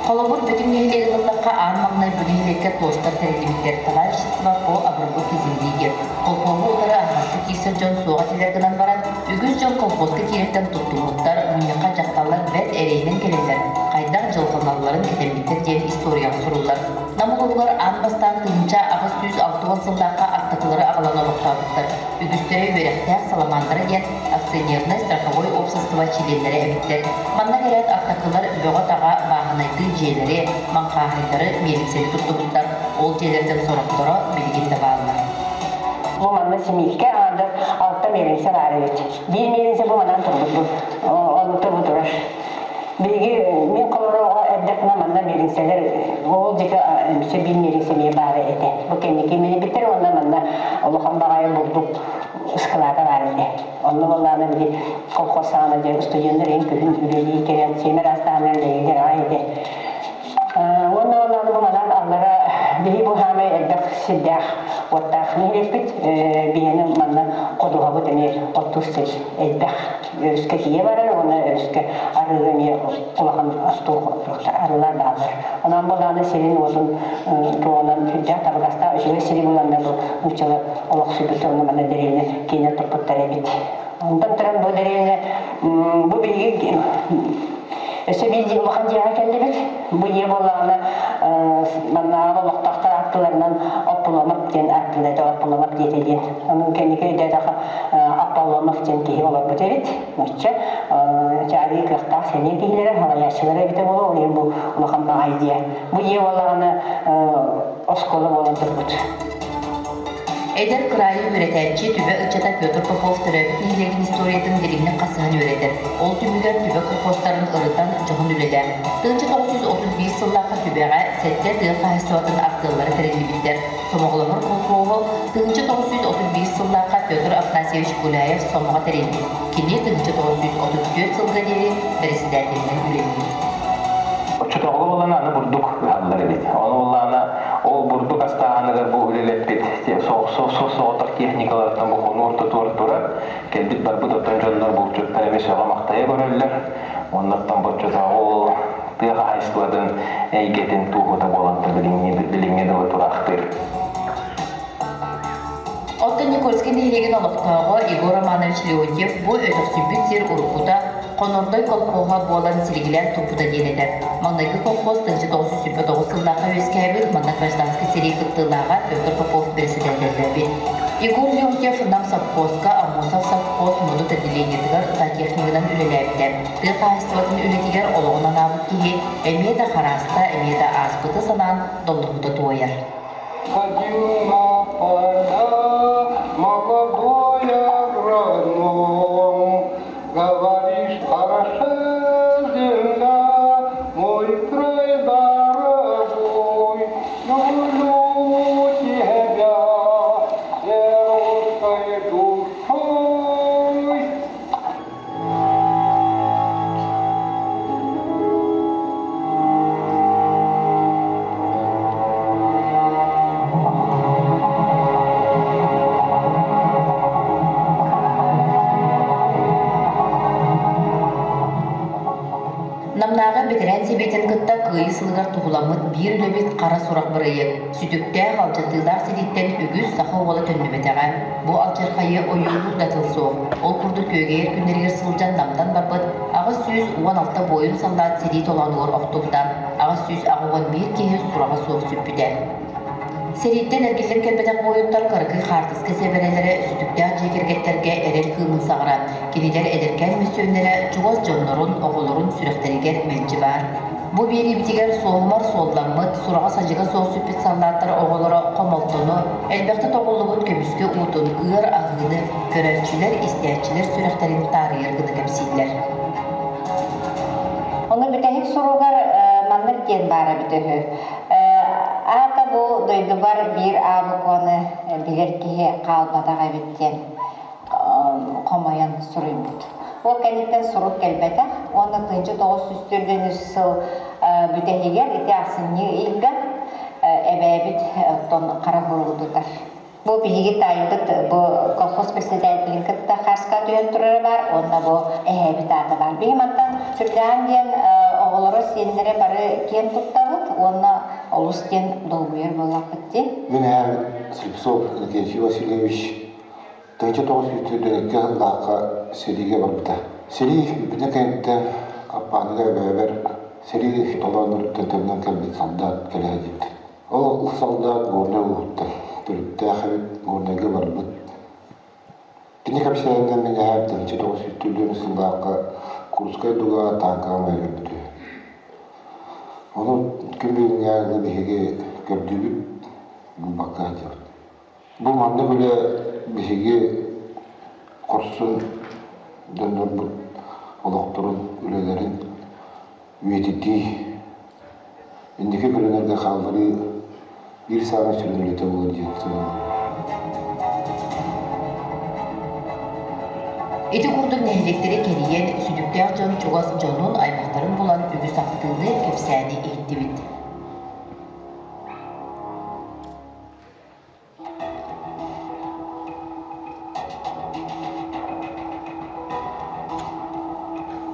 Холобур, бүтүн нэһилиэгин ыллахха аан маҥнай бу нэһилиэккэ туостар тэриллибиттэр товарищество по обработке земли диэн колхоһу утары аһаҕастык киирсэр дьон суох этилэр гынан баран, үгүс дьон колхозка киирэттэн туттуммуттар, мунньахха дьахталлар бэрт эрэйинэн кэлэллэр, хайдах дьылҕаналларын кэтэммиттэр диэн историяҕа суруллар. Нам улууһугар аан бастаан 1860 сыллаахха аттакылары аҕалан олохтообуттар. Үгүстэрэ үөрэхтээх саламаандара диэн акционернай страховой уопсастыба чилиэннэрэ эбиттэр. Манна кэлээт аттакылар бөҕө-таҕа бааһынайдыы дьиэлэри, маҥхааһайдары, миэлиҥсэни туттубуттар. Ол дьиэлэртэн сорохторо билигин да бааллар. Бу манна симииккэ аҥардас алта миэлиҥсэ баар эбит. Биир миэлиҥсэ бу манан турбут бу. Онно бу турар. Биһиги мин холорооҕо эрдэхпинэ манна миэлиҥсэлэр ол диэки өссө биир миэлиҥсэ эмиэ баар этэ. Бу кэнники мэлийбиттэр уонна манна улахан баҕайы бурдук ыскылаата баар этэ. Онно буоллаҕына били колхоз саҕана дьэ устудьуоннар иһин күһүн үлэлии кэлэн сиэмэр астаанан үлэлииллэр аҕай этэ. Уонна онно бу манан аллара биһи бу хаамай элбэх сирдээх уоттаах нэһилиэкпит биһиэни манна ходуһабыт эмиэ оттуур сир элбэх өрүскэ тиийэ барар уонна өрүскэ арыыга эмиэ улахан остуол арыылар бааллар. Онон буоллаҕына сирин уотун туоҕунан сүрдээх табыгастаах үчүгэй сири буланнар бу нууччалар олохсуйбуттар уонна манна дэриэбинэ киинэ туппуттар эбит. Онтон туран бу дэриэбинэ бу биһиги. Өссө биир улахан дьиэҕэ кэллибит. Бу дьиэ буоллаҕына маннааҕы олохтоохтор ааттыыларынан Оппуломов диэн ааттыылар этэ, Оппуломов диэтэ диэн. Онон кэнники өйдөөтөххө Аполлонов диэн киһи олорбут эбит. Нуучча чаарыы кыахтаах сэниэ киһилэрэ, салайааччылара эбитэ буолуо, ол иһин бу улахан баҕайы дьиэ. Бу дьиэ буоллаҕына оскуола буолан турбут. Эдэр кыраайы үөрэтээччи Түбэ ыччата Петр Попов төрөөбүт нэһилиэгин историятын дириҥник хасыһан үөрэтэр. Ол түмүгэр Түбэ колхозтарын ырытан дьоһун үлэлээх. 1931 сыллаахха Түбэҕэ сэттэ тыа хаһаайыстыбатын артыаллара тэриллибиттэр. Сомоҕолоһор колхоһу 1931 сыллаахха Петр Афанасьевич Гуляев сомоҕо тэрийбит. Кини 1934 сылга диэри бэрэссэдээтэлинэн үлэлиир. Оччотооҕу буоллаҕына аны бурдук ыһаллар эбит. Ону буоллаҕына ол бурдук астааһыныгар бу үлэлэппит соҕотох техникаларыттан бу хонуу ортотугар турар. Кэлбит барбыт оттон дьоннор булчуттар эмиэ сөҕө-махтайа көрөллөр. Оннуттан боччотооҕу ол тыа хаһаайыстыбатын эйгэтин туоһута буолан билиҥҥи билиҥҥи дылы тураахтыыр. Оттон Никольскай нэһилиэгин олохтооҕо Егор Романович Леонтьев бу өтөхсүйбүт сир уруккута Хонордой колхоһа буолан силигилээн турбута диэн этэр. Маҥнайгы колхоз 1929 сыллаахха үөскээбит, манна гражданскай сэрии кыттыылааҕа Петр Попов бэрэссэдээтэллээбит. Егор Леонтьев Нам совхозка Аммосов совхоз модут отделениетыгар зоотехнигынан үлэлээбитэ. Тыа хаһаайыстыбатын үлэтигэр олоҕун анаабыт киһи эмиэ да харааста, эмиэ да ааспыты санаан доллоһута туойар. Ходил на поля молодой агроном. Говоришь, хороша земля, мой край дорогой. Люблю тебя, сердцем душой. Намнааҕы бэтэрээн сэбиэтин кытта Кыайыы сылыгар туһуламмыт биир үлэбит хара сурах бырайыак. Сүтүктээх, алдьатыылаах сэрииттэн үгүс саха уола төннүбэтэҕэ. Бу алдьархайы ойуулуур да тыл суох. Ол курдук күөгэйэр күннэригэр сылдьан Намтан барбыт 816 буойун саллаат сэрии толоонугар охтубута, 881 киһи сураҕа суох сүппүтэ. Сэрииттэн эргиллэн кэлбэтэх буойуттар кыракый хаартыска сэбэрэлэрэ сүтүктээх дьиэ кэргэттэргэ эрэл кыымын саҕара, кинилэр эдэркээн мөссүөннэрэ чугас дьоннорун, оҕолорун сүрэхтэригэр мэлдьи баар. Бу биэриибитигэр суоһумар суолламмыт, сураҕа-садьыга суох сүппүт саллааттар оҕолоро хомолтону, элбэхтэ тоҕуллубут көмүскэ уутун, ыар аһыыны көрөөччүлэр, истээччилэр сүрэхтэрин таарыйар гына кэпсииллэр. Ону бүтэһик суругар маннык диэн баара эбитэ үһү. Аата бу дойдубар биир аабыкуону билэр киһи хаалбатах эбит диэн хомойон суруйбут. Ол кэнниттэн сурук кэлбэтэх уонна 1943 сыл бүтэһигэр ити ахсынньы ыйга эбээбит оттон хара хуругу тутар. Бу биһиги таайбыт бу колхоз председателин кытта хааска түһэн турара баар уонна бу эһээбит аата баар. Биһи мантан сүрдээн диэн оҕолоро сиэннэрэ бары киэн туттабыт уонна олус диэн долгуйар буоллахпыт дии. Мин эһээм Слепцов Иннокентий Васильевич 1942 сыллаахха сэриигэ барбыта. Сэрии бүппүтүн кэнниттэн Аппааныга эбээбэр сэрии толоонуруттан төннөн кэлбит солдат кэлэ сылдьыбыт. Ол солдат Горнай улууһуттан төрүттээх эбит, Горнайга барбыт. Кини кэпсээнинэн мин эһээм 1904 сыллаахха Курскай дуга тааҥкаҕа майгырбыт үһү. Ону күн бүгүҥҥэ биһиги көрдүүбүт, булбакка сылдьабыт. Бу маннык үлэ биһиги хорсун дьоннорбут олохторун, үлэлэрин үйэтитии, инники көлүөнэлэргэ хаалларыы биир саамай сүрүн үлэтэ буолар диэн саныыбын. Ити курдук нэһилиэктэри кэрийэн, сүтүктээх дьон чугас дьонун, аймахтарын булан үгүс ахтыыны, кэпсээни иһиттибит.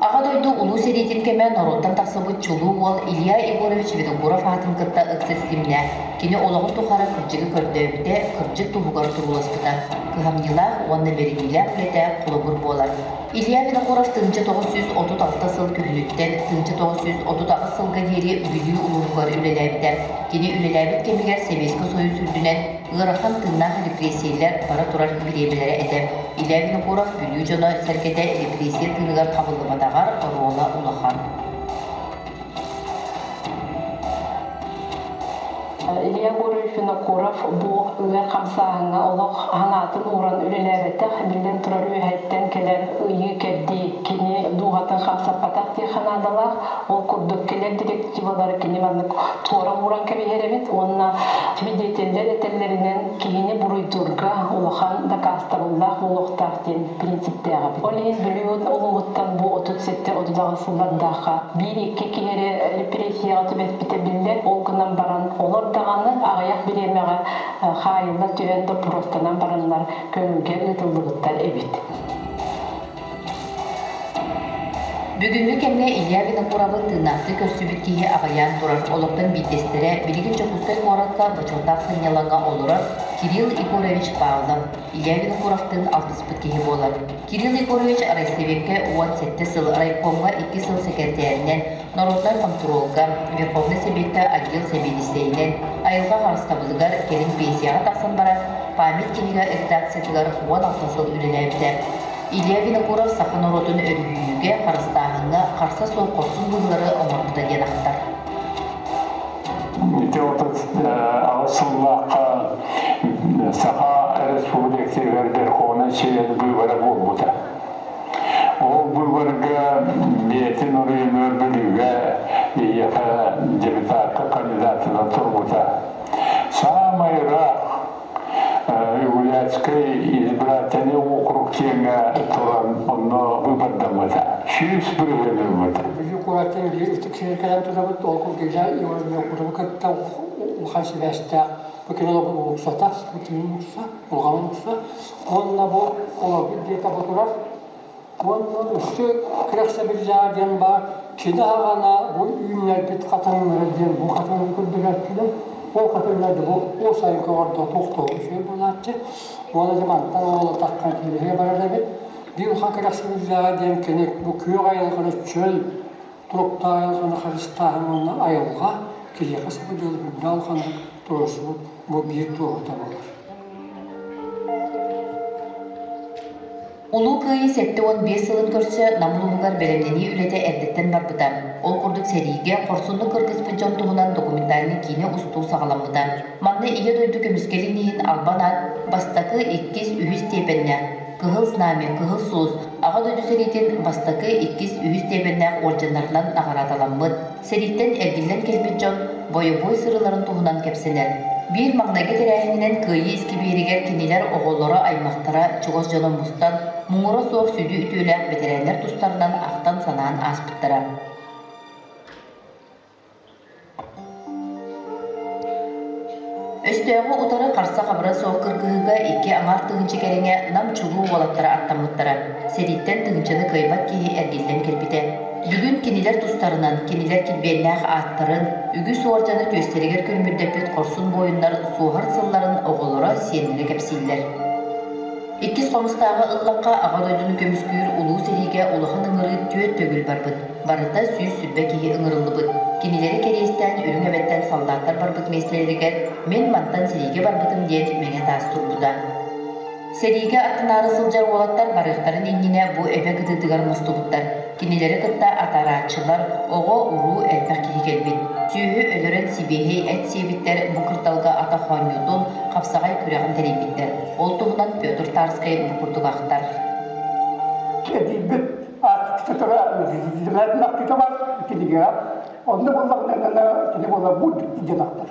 Аҕа дойду дойду Улуу сэриитин кэмэ норуоттан тахсыбыт чулуу уол Илья Егорович Винокуров аатын кытта ыкса ситимнээх. Кини олоҕун тухары кырдьыгы көрдөөбүтэ, кырдьык туһугар турууласпыта. Кыһамньылаах уонна бэриниилээх үлэтэ холобур буолар. Илья Винокуров 1936 сыл күһүнүттэн 1938 сылга диэри Бүлүү улууһугар үлэлээбитэ. Кини үлэлээбит кэмигэр Сэбиэскэй Сойуус үрдүнэн ыарахан тыыннаах репрессиялар бара турар бириэмэлэрэ этэ. Илья Винокуров Бүлүү дьоно сэргэтэ репрессия тыыныгар хабыллыбатаҕар оруола улахан. Илья Егорович Винокуров бу ыар хамсааһыҥҥа олох санаатын ууран үлэлээбэтэх, биллэн турар үөһэттэн кэлэр ыйыы-кэрдии кини дууһатын хамсаппатах диэххэ наадалаах. Ол курдук кэлэр директивалары кини маннык туора ууран кэбиһэр эбит уонна свидетеллэр этэллэринэн киһини буруйдуурга улахан дакаастабыллаах буолуохтаах диэн принциптээх эбит. Ол иһин Бүлүү улууһуттан бу 37-38 сыллардаахха биир-икки киһи эрэ репрессияҕа түбэспитэ биллэр. Ол гынан баран олор даҕаны аҕыйах бириэмэҕэ хаайылла түһэн доппуруостанан бараннар көҥүлгэ ыытыллыбыттар эбит. Бүгүҥҥү кэмҥэ Илья Винокуровы тыыннаахтыы көрсүбүт киһи аҕыйаан турар. Олортон биирдэстэрэ билигин Дьокуускай куоракка бочуоттаах сынньалаҥҥа олорор Кирилл Егорович Павлов. Илья Винокуровтыын алтыспыт киһи буолар. Кирилл Егорович райсоветка 17 сыл, райкомҥа 2 сыл сэкэртээринэн, народнай хонтуруолга, Верховнай Сэбиэккэ отдел сэбиэдиссэйинэн, айылҕа харыстабылыгар кэлин пенсияҕа тахсан баран Память кинигэ редакциятыгар 16 сыл үлэлээбитэ. Илья Винокуров саха норуотун өрүһүйүүгэ, харыстааһыҥҥа харса суох хорсун быһыылары оҥорбута диэн ахтар. Ити 38 сыллаахха Саха Республикатыгар Верховнай Совет быыбара буолбута. Ол быыбарга бэйэтин оройуонугар Бүлүүгэ биһиэхэ депутатка кандидатынан турбута. Саамай ыраах Югуляцкай избирательный округ диэҥҥэ туран онно выбордаммыта. 100% ылбыта. Бүлүү куораттан биир ытык сиргэ кэлэн турабыт. Ол курдук Егор кытта улахан сибээстээх бу кини олорбут уулуссата, бу түүн уулусса, улахан уулусса. Уонна бу олорбут дьиэтэ бу турар. Уонна өссө кэрэхсэбиллээх диэн баар, кини аҕана бу үүннэрбит хатыҥнара диэн бу хатыҥы көрдөрөөччүлэр, ол хатыҥнар бу ол сайын көҕөрдө туохтуох үчүгэй буолааччы. Уонна дьэ мантан оҕолотоххо кириэһэ барар эбит. Биир улахан кэрэхсэбиллээҕэ диэн кини бу күөх айылҕаны чөл туруктаах айылҕаны харыстааһын уонна айылҕа киһиэхэ сабыдыалы үрдээх улаханнык туруорсубут бу биир туоһута буолар. Улуу Кыайыы 75 сылын көрсө Нам улууһугар бэлэмнэнии үлэтэ эрдэттэн барбыта. Ол курдук сэриигэ хорсуннук кыргыспыт дьон туһунан документальнай киинэ устуу саҕаламмыта. Манна Ийэ дойду көмүскэлин иһин албан аат бастакы, иккис, үһүс степеннээх, Кыһыл Знамя, Кыһыл Сулус, Аҕа дойду сэриитин бастакы, иккис, үһүс степеннээх уордьаннарынан наҕараадаламмыт, сэрииттэн эргиллэн кэлбит дьон бойобуой сырыыларын туһунан кэпсэнэр. Биир маҥнайгы тэрээһининэн Кыайыы искибиэригэр кинилэр оҕолоро, аймахтара, чугас дьоно мустан, муҥура суох сүдү үтүөлээх бэтэрээннэр тустарынан ахтан-санаан ааспыттара. Өстөөҕү утары харса-хабыра суох кыргыһыыга икки аҥаар тыһыынча кэриҥэ Нам чулуу уолаттара аттаммыттара. Сэрииттэн тыһыынчаны кыайбат киһи эргиллэн кэлбитэ. Бүгүн кинилэр тустарынан, кинилэр килбиэннээх ааттарын, үгүс уордьаны түөстэригэр күлүмүрдэппит хорсун буойуннар суоһар сылларын оҕолоро, сиэннэрэ кэпсииллэр. Иккис хомустааҕы ыллахха Аҕа дойдуну көмүскүүр Улуу сэриигэ улахан ыҥырыы түөрт төгүл барбыт. Барыта 120 киһи ыҥырыллыбыт. Кинилэри кэриэстээн Үрүҥ Эбэттэн саллааттар барбыт миэстэлэригэр «Мин мантан сэриигэ барбытым» диэн мэҥэ таас турбута. Сэриигэ аттынаары сылдьар уолаттар барыахтарын иннинэ бу эбэ кытыытыгар мустубуттар. Кинилэри кытта атаарааччылар, оҕо-уруу элбэх киһи кэлбит. Сүөһү өлөрөн сибиэһэй эт сиэбиттэр бу кырдалга атах оонньуутун, хапсаҕай күрэҕин тэрийбиттэр. Ол туһунан Петр Тарскай бу курдук ахтар. Эдийбит ааттара бар кинигэҕэ онно буоллаҕына кини буола бу диэн ахтар.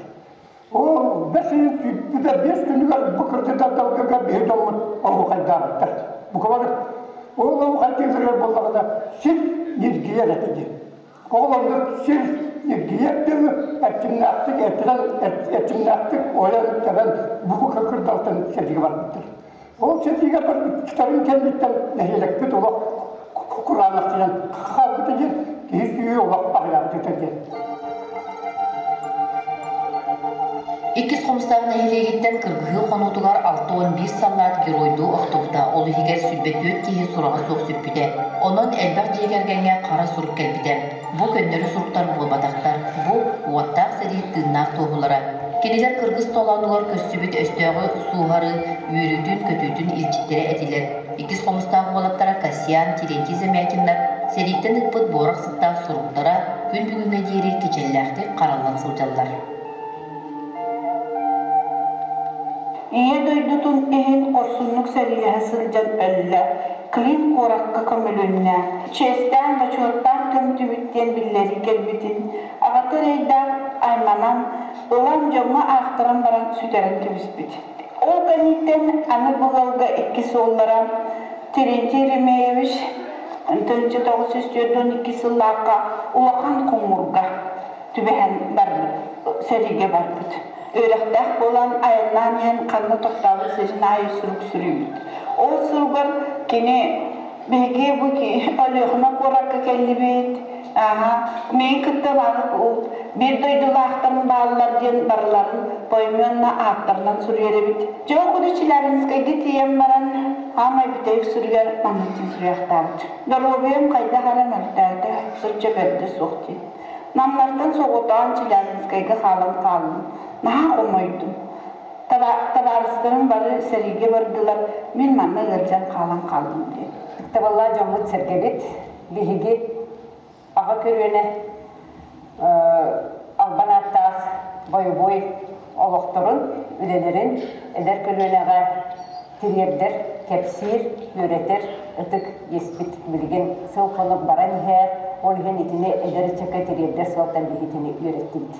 Ол бэс биэс күнүгэр бу кырдьыктарга биһи дьоммут оһуохайдаабыттар. Бука ол оһуохайдыыларыгар буоллаҕына сир ньиргийэр этэ диэн. Ол оннук сир ньиргийэр дылы эрчимнээхтик эрчимнээх эрчимнээхтик ойон-тэбэн бу кырдалтан сэриигэ барбыттар. Ол сэриигэ барбыттарын кэнниттэн нэһиэлэкпит олох кураанахтыйан хаалбыта диэн киһи сүүһү олох аҕыйаабыта диэн. Иккис Хомустаах нэһилиэгиттэн кыргыһыы хонуутугар 61 саллаат геройдуу охтубута, ол иһигэр 24 киһи сураҕа суох сүппүтэ. Онон элбэх дьиэ кэргэҥҥэ хара сурук кэлбитэ. Бу көннөрү суруктар буолбатахтар, бу уоттаах сэрии тыыннаах туоһулара. Кинилэр кыргыс толоонугар көрсүбүт өстөөҕү сууһарыы үөрүүтүн-көтүүтүн илдьиттэрэ этилэр. Иккис хомустаах уолаттара Касьян, Терентий Замятиннар сэрииттэн ыппыт буорах сыттаах суруктара күн бүгүҥҥэ диэри кичэллээхтик хараллан сылдьаллар. Ийэ дойдутун иһин хорсуннук сэриилэһэ сылдьан өллө, Клин куоракка көмүлүннэ. Чиэстээн, бочуоттаан көмтүбүт диэн биллэрии кэлбитин, аҕата эрэйдээх айманан, ылан дьоҥҥо аахтаран баран сүтэрэн кэбиспит. Ол кэнниттэн аны бу ыалга икки суоллара Терентий Еремеевич 1942 сыллаахха улахан хомуурга түбэһэн барбыт, сэриигэ барбыт. Үөрэхтээх буолан айаннаан иһэн ханна тохтообут сирин аайы сурук суруйбут. Ол суругар кини биһиги бу Өлүөхүмэ куоракка кэллибит, ааһа, миигин кытта маннык биир дойдулаахтарым бааллар диэн барыларын поименно ааттарынан суруйар эбит. Дьэ ол курдук Челябинскайга тиийэн баран, аамай бүтэһик суруйар маннык диэн суруйахтаабыт. Доруобуйам хайдах эрэ мөлтөөтө, соччо бэрдэ суох диэн. Намнартан соҕотоон Челябинскайга хаалан хааллым. Наһаа хомойдум. Табаарыстарым бары сэриигэ бардылар, мин манна ыалдьан хаалан хааллым диэн. Ытыктабыллаах дьоммут-сэргэбит, биһиги аҕа көлүөнэ албан ааттаах бойобуой олохторун, үлэлэрин эдэр көлүөнэҕэ тириэрдэр, кэпсиир, үөрэтэр ытык иэспит билигин сыл-хонук баран иһэр, ол иһин итини эдэр ыччакка тириэрдэр сыалтан биһитини үөрэттибит.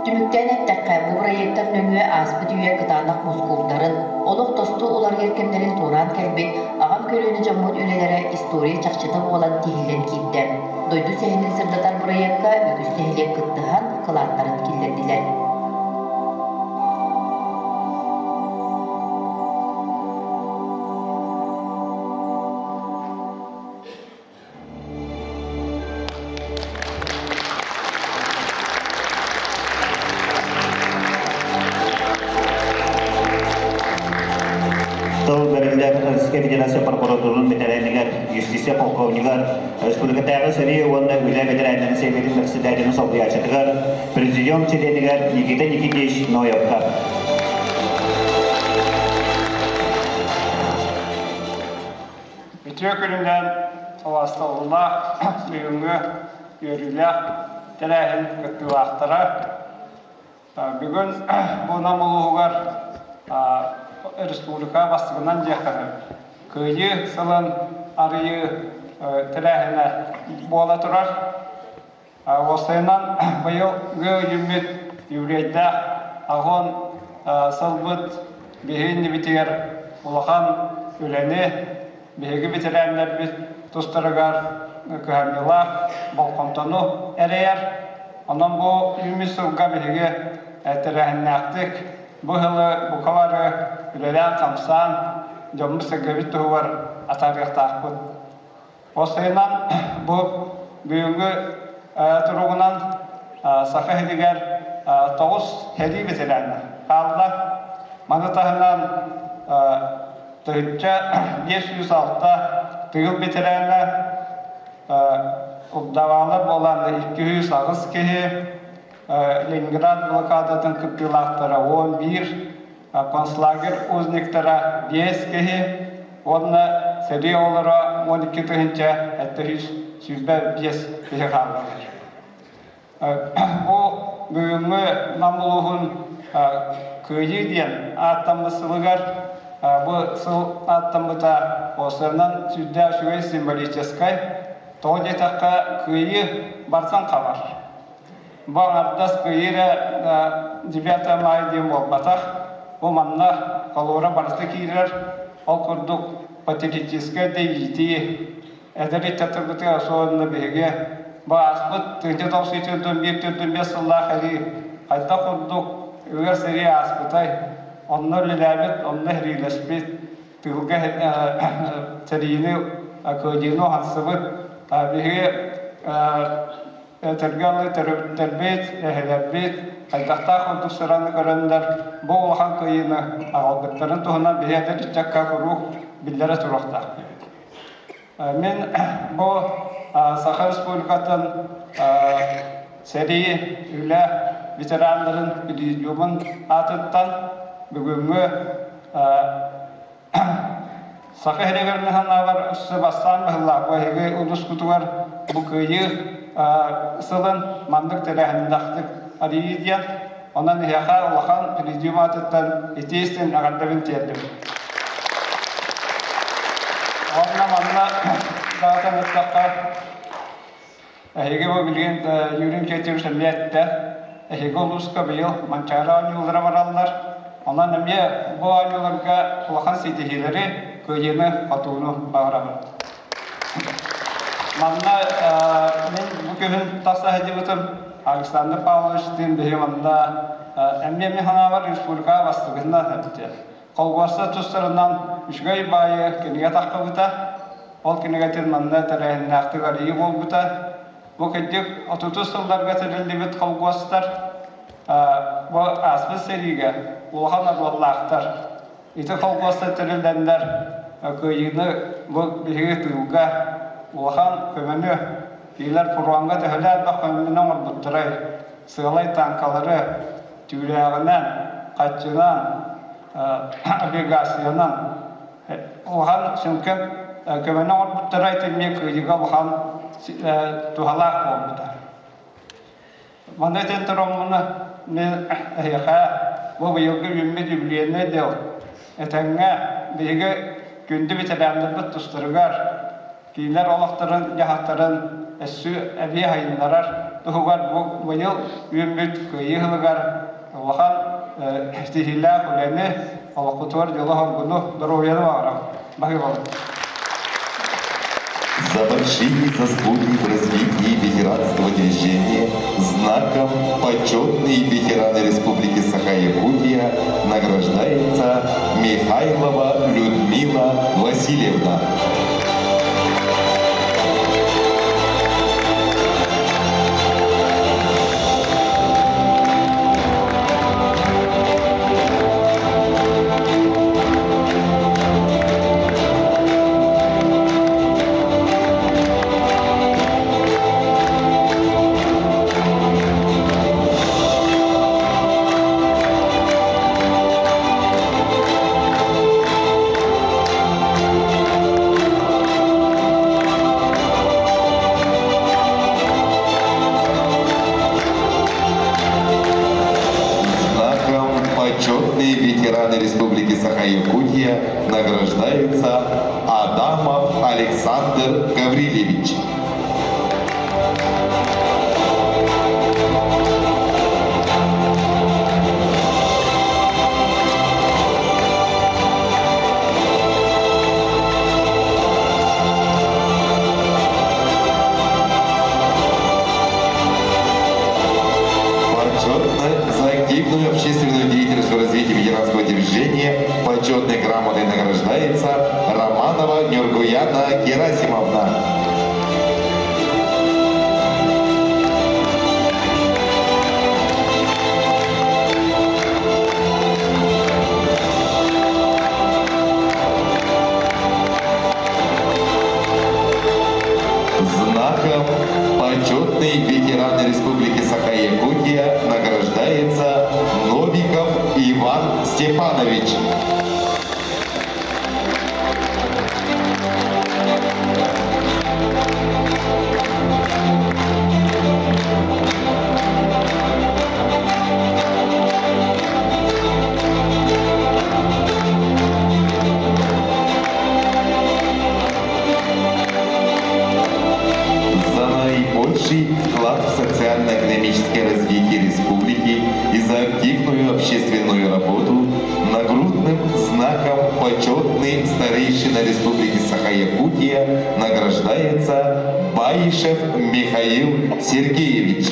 Түмүктээн эттэххэ, бу бырайыактар нөҥүө ааспыт үйэ кытаанах мускулдарын, олох тосту уларыйар кэмнэрин туораан кэлбит аҕам көлүөнэ дьоммут үлэлэрэ история чахчыта буолан тиһиллэн киирдэ. Дойду сэһэнин сырдатар бырайыакка үгүс нэһилиэк кыттыһан, кылааттарын киллэрдилэр. Тыл бэриллэр Российскай Федерация прокуратуратын бэтэрээнигэр, юстиция полковнигар, республикатааҕы сэрии уонна үлэ бэтэрээннэрин сэбиэтин председателин солбуйааччытыгар, президиум чилиэнигэр Никита Никитич Ноевка. Үтүө күнүнэн холоостоллаах бүгүҥҥү үөрүүлээх тэрээһин кыттыылаахтара. Бүгүн бу Нам улууһугар республика бастакынан диэххэ сөп. Кыайыы сылын арыйыы тэрээһинэ буола турар. Уопсайынан быйылгы үүммүт юбилейдаах аҕон сылбыт биһиги иннибитигэр улахан үлэни биһиги бэтэрээннэрбит тустарыгар кыһамньылаах болҕомтону эрэйэр. Онон бу үүммүт сылга биһиги тэрээһиннээхтик бу сылы бука бары үлэлээн-хамсаан дьоммут-сэргэбит туһугар атаарыахтаахпыт. Уопсайынан бу бүгүҥҥү туругунан Саха сиригэр тоҕус сэрии бэтэрээнэ хаалла. Маны таһынан 1506 тыыл бэтэрээнэ Уддавалар буолан 208 киһи, Ленинград блокадатын кыттыылаахтара 11, концлагерь узниктара 5 киһи уонна сэрии оҕолоро 12 тыһыынча 725 киһи хааллылар. Бу бүгүҥҥү Нам улууһун Кыайыы диэн ааттаммыт сылыгар бу сыл ааттаммыта осынан сүрдээх үчүгэй символическай. Тоҕо диэтэххэ Кыайыы барсан хабар. Бу аҥардас кыайыы эрэ 9 мая диэн буолбатах. Бу манна холуора барыта киирэр. Ол курдук патриотическай да иитии, эдэр ыччаттарбытыгар особенно биһиги бу ааспыт 1991 сыллаах эрии хайдах курдук ыар сэрии ааспытай. Онно үлэлээбит, онно сэриилэспит, тыылга сэриини, кыайыыны уһансыбыт биһиги Этэргэ төрөппүттэрбит, эһэлэрбит хайдахтаах курдук сыраны көрөннөр бу улахан кыайыыны аҕалбыттарын туһунан биһи эдэр ыччакка куруук биллэрэ туруохтаахпыт. Мин бу Саха Республикатын сэрии, үлэ ветераннарын президиумун аатыттан бүгүҥҥү Саха сиригэр санаабар өссө бастаан быһыллаах эһиги улуускутугар бу кыайыы сылын маннык тэрээһиннээхтик арыйыы диэн, онон эһиэхэ улахан президиум аатыттан итии-истиҥ эҕэрдэбин тиэрдим. Уонна манна даҕатан эттэххэ, Эһиги бу билигин Юрий Никитич эмиэ эттэ. Эһиги улууска быйыл Манчаары оонньуулара бараллар. Онон эмиэ бу оонньууларга улахан ситиһиилэри, кыайыыны-хотууну баҕарабын. Манна мин бу күһүн тахса сылдьыбытым Александр Павловичтыын биһи манна эмиэ мин санаабар республикаҕа бастакытынан эбитэ. Холбуоста тустарынан үчүгэй баайы кинигэ таххыбыта. Ол кинигэтин манна тэрээһиннээхтик арыйыы буолбута. Бу кырдьык отутус сылларга тэриллибит холбуостар бу ааспыт сэриигэ улахан оруоллаахтар. Ити холбуостар тэриллэннэр кыайыыны бу биһиги тыылга улахан көмөнү кинилэр фроҥҥа төһөлөөх элбэх көмөнү оҥорбуттарай, сыалай тааҥкалары түүлээҕинэн, хаччынан, облигациянан улахан сүҥкэн көмөнү оҥорбуттара итинник кыайыыга улахан туһалаах буолбута. Манна этэн тураммына мин эһиэхэ бу быйылгы үүммүт юбилейный дел этэҥҥэ биһиги күндү ветераннарбыт тустарыгар кинилэр олохторун-дьаһахтарын өссө эбии сайыннарар туһугар бу быйыл үүммүт Кыайыы сылыгар улахан ситиһиилээх үлэни, олоххутугар дьолу-соргуну, доруобуйаны баҕарабын. Баһыыбабын. За большие заслуги в развитии ветеранского движения знаком «Почетные ветераны Республики Саха-Якутия» награждается Михайлова Людмила Васильевна. Знаком «Почетные ветераны Республики Саха-Якутия» награждается Адамов Александр Гаврилевич. Почетно за активную общественную деятельность в развитии ветеранского движения почетной грамотой награждается Романова Нюргуяна Герасимовна. Знаком «Почетный ветеран Республики Саха-Якутия» награждается Новиков Иван Степанович. За наибольший вклад в социально-экономическое развитие республики и за активную общественную работу нагрудным знаком «Почетный старейшина Республики Саха-Якутия» награждается Баишев Михаил Сергеевич.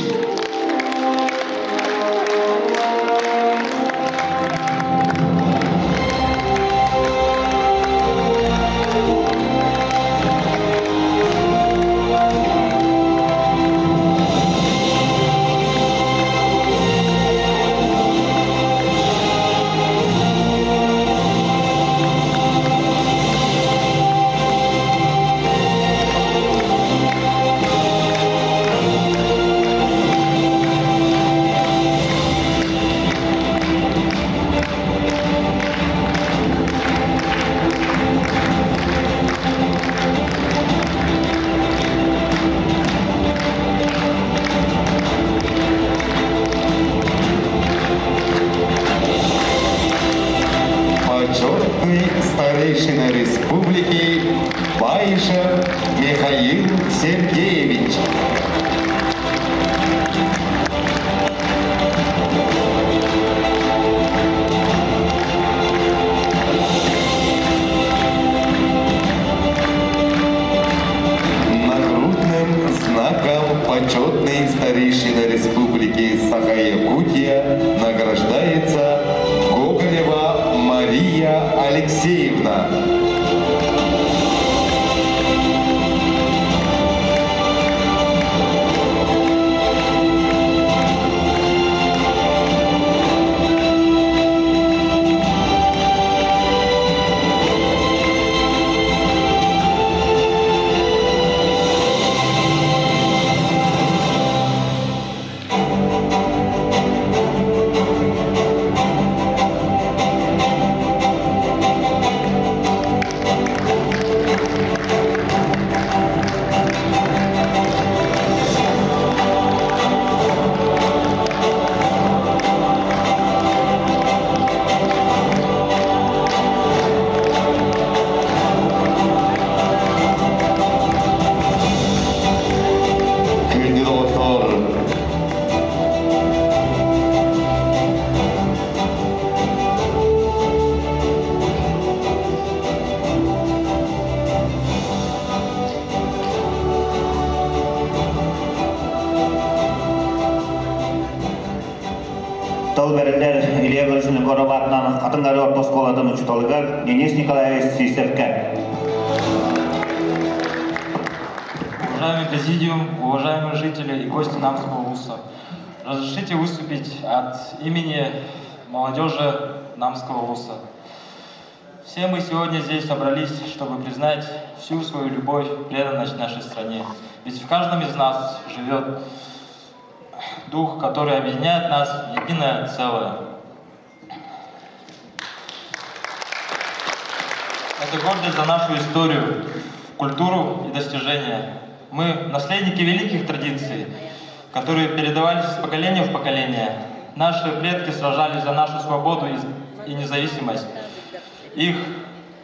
Почетный старейшина республики Баишев Михаил Сергеевич. Нагрудным знаком почетной старейшины Республики Саха-Якутия награждается Гоголева Мария Алексеевна. Күндү доҕоттор, Тыл бэриллэр Илья Егорович Егоров аатынан Хатыҥ Арыы орто оскуолатын учууталыгар Денис Николаевич Сивцевкэ. Уважаемый президиум, уважаемые жители и гости Намского вуза, разрешите выступить от имени молодежи Намского вуза. Все мы сегодня здесь собрались, чтобы признать всю свою любовь, преданность нашей стране. Ведь в каждом из нас живет дух, который объединяет нас в единое целое. Это гордость за нашу историю, культуру и достижения. Мы наследники великих традиций, которые передавались из поколения в поколение. Наши предки сражались за нашу свободу и независимость. Их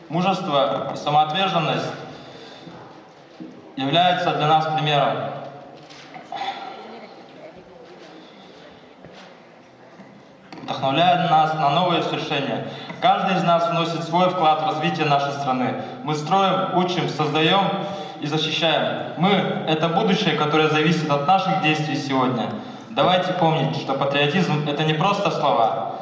мужество и самоотверженность являются для нас примером. Вдохновляя нас на новые свершения. Каждый из нас вносит свой вклад в развитие нашей страны. Мы строим, учим, создаем и защищаем. Мы – это будущее, которое зависит от наших действий сегодня. Давайте помнить, что патриотизм – это не просто слова.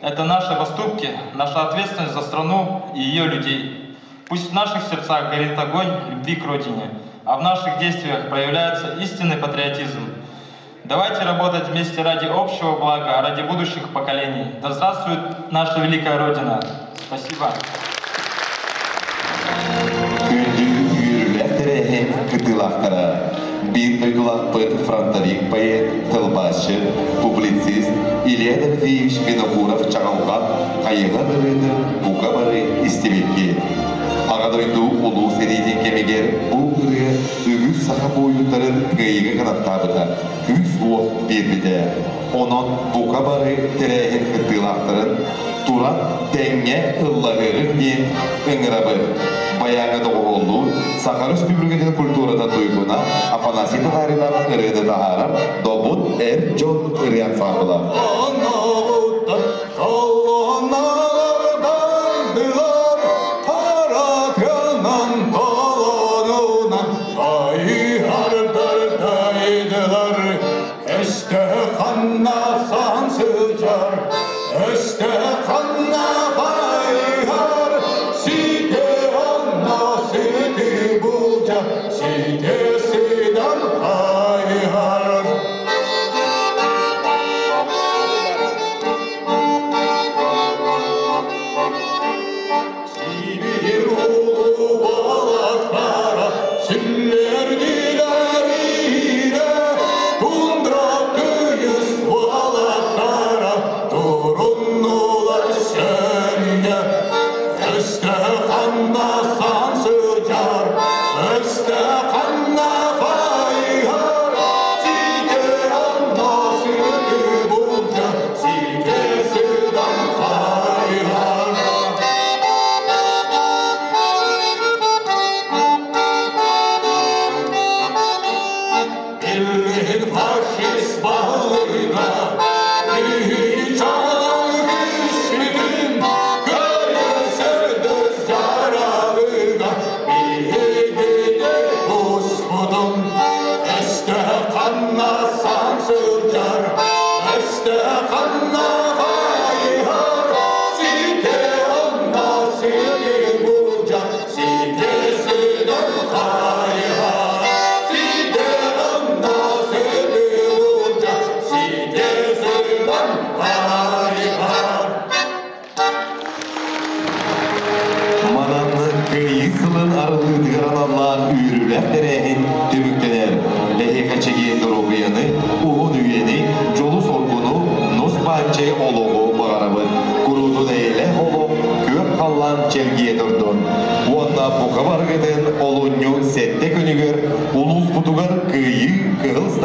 Это наши поступки, наша ответственность за страну и ее людей. Пусть в наших сердцах горит огонь любви к Родине, а в наших действиях проявляется истинный патриотизм. Давайте работать вместе ради общего блага, ради будущих поколений. Да здравствует наша великая Родина! Спасибо. Күндү үөрүүлээх тэрээһин кыттыылаахтара биир дойдулаахпыт фронтовик поэт, тылбаасчыт, публицист Илья Дорофеевич Винокуров чаҕылҕан хайыһар ырыатын бука бары истибиккит. Аҕа дойду Улуу сэриитин кэмигэр бу ырыа үгүс саха буойуттарын кыайыыга кынаттаабыта, күүс-уох биэрбитэ. Онон бука бары тэрээһин кыттыылаахтарын туран тэҥҥэ ыллаһыаҕыҥ диэн ыҥырабыт. Байааҥҥа доҕуһуоллуур Саха Өрөспүүбүлүкэтин культурата туйгуна Афанасий Татаринов ырыаны таһаарар Добут эр дьон ырыа ансаамбыла. Өстө сылдьар, өстө ханна хайыһар, сите онно сити булдьа, сите сыдан хайыһар. Сибир улуу балактара, силлердилер ире, тундра тыйыс балактара, туруннулар.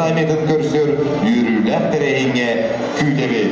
Знамятын көрсөр үөрүүлээх тэрээһиҥҥэ күүтэбит.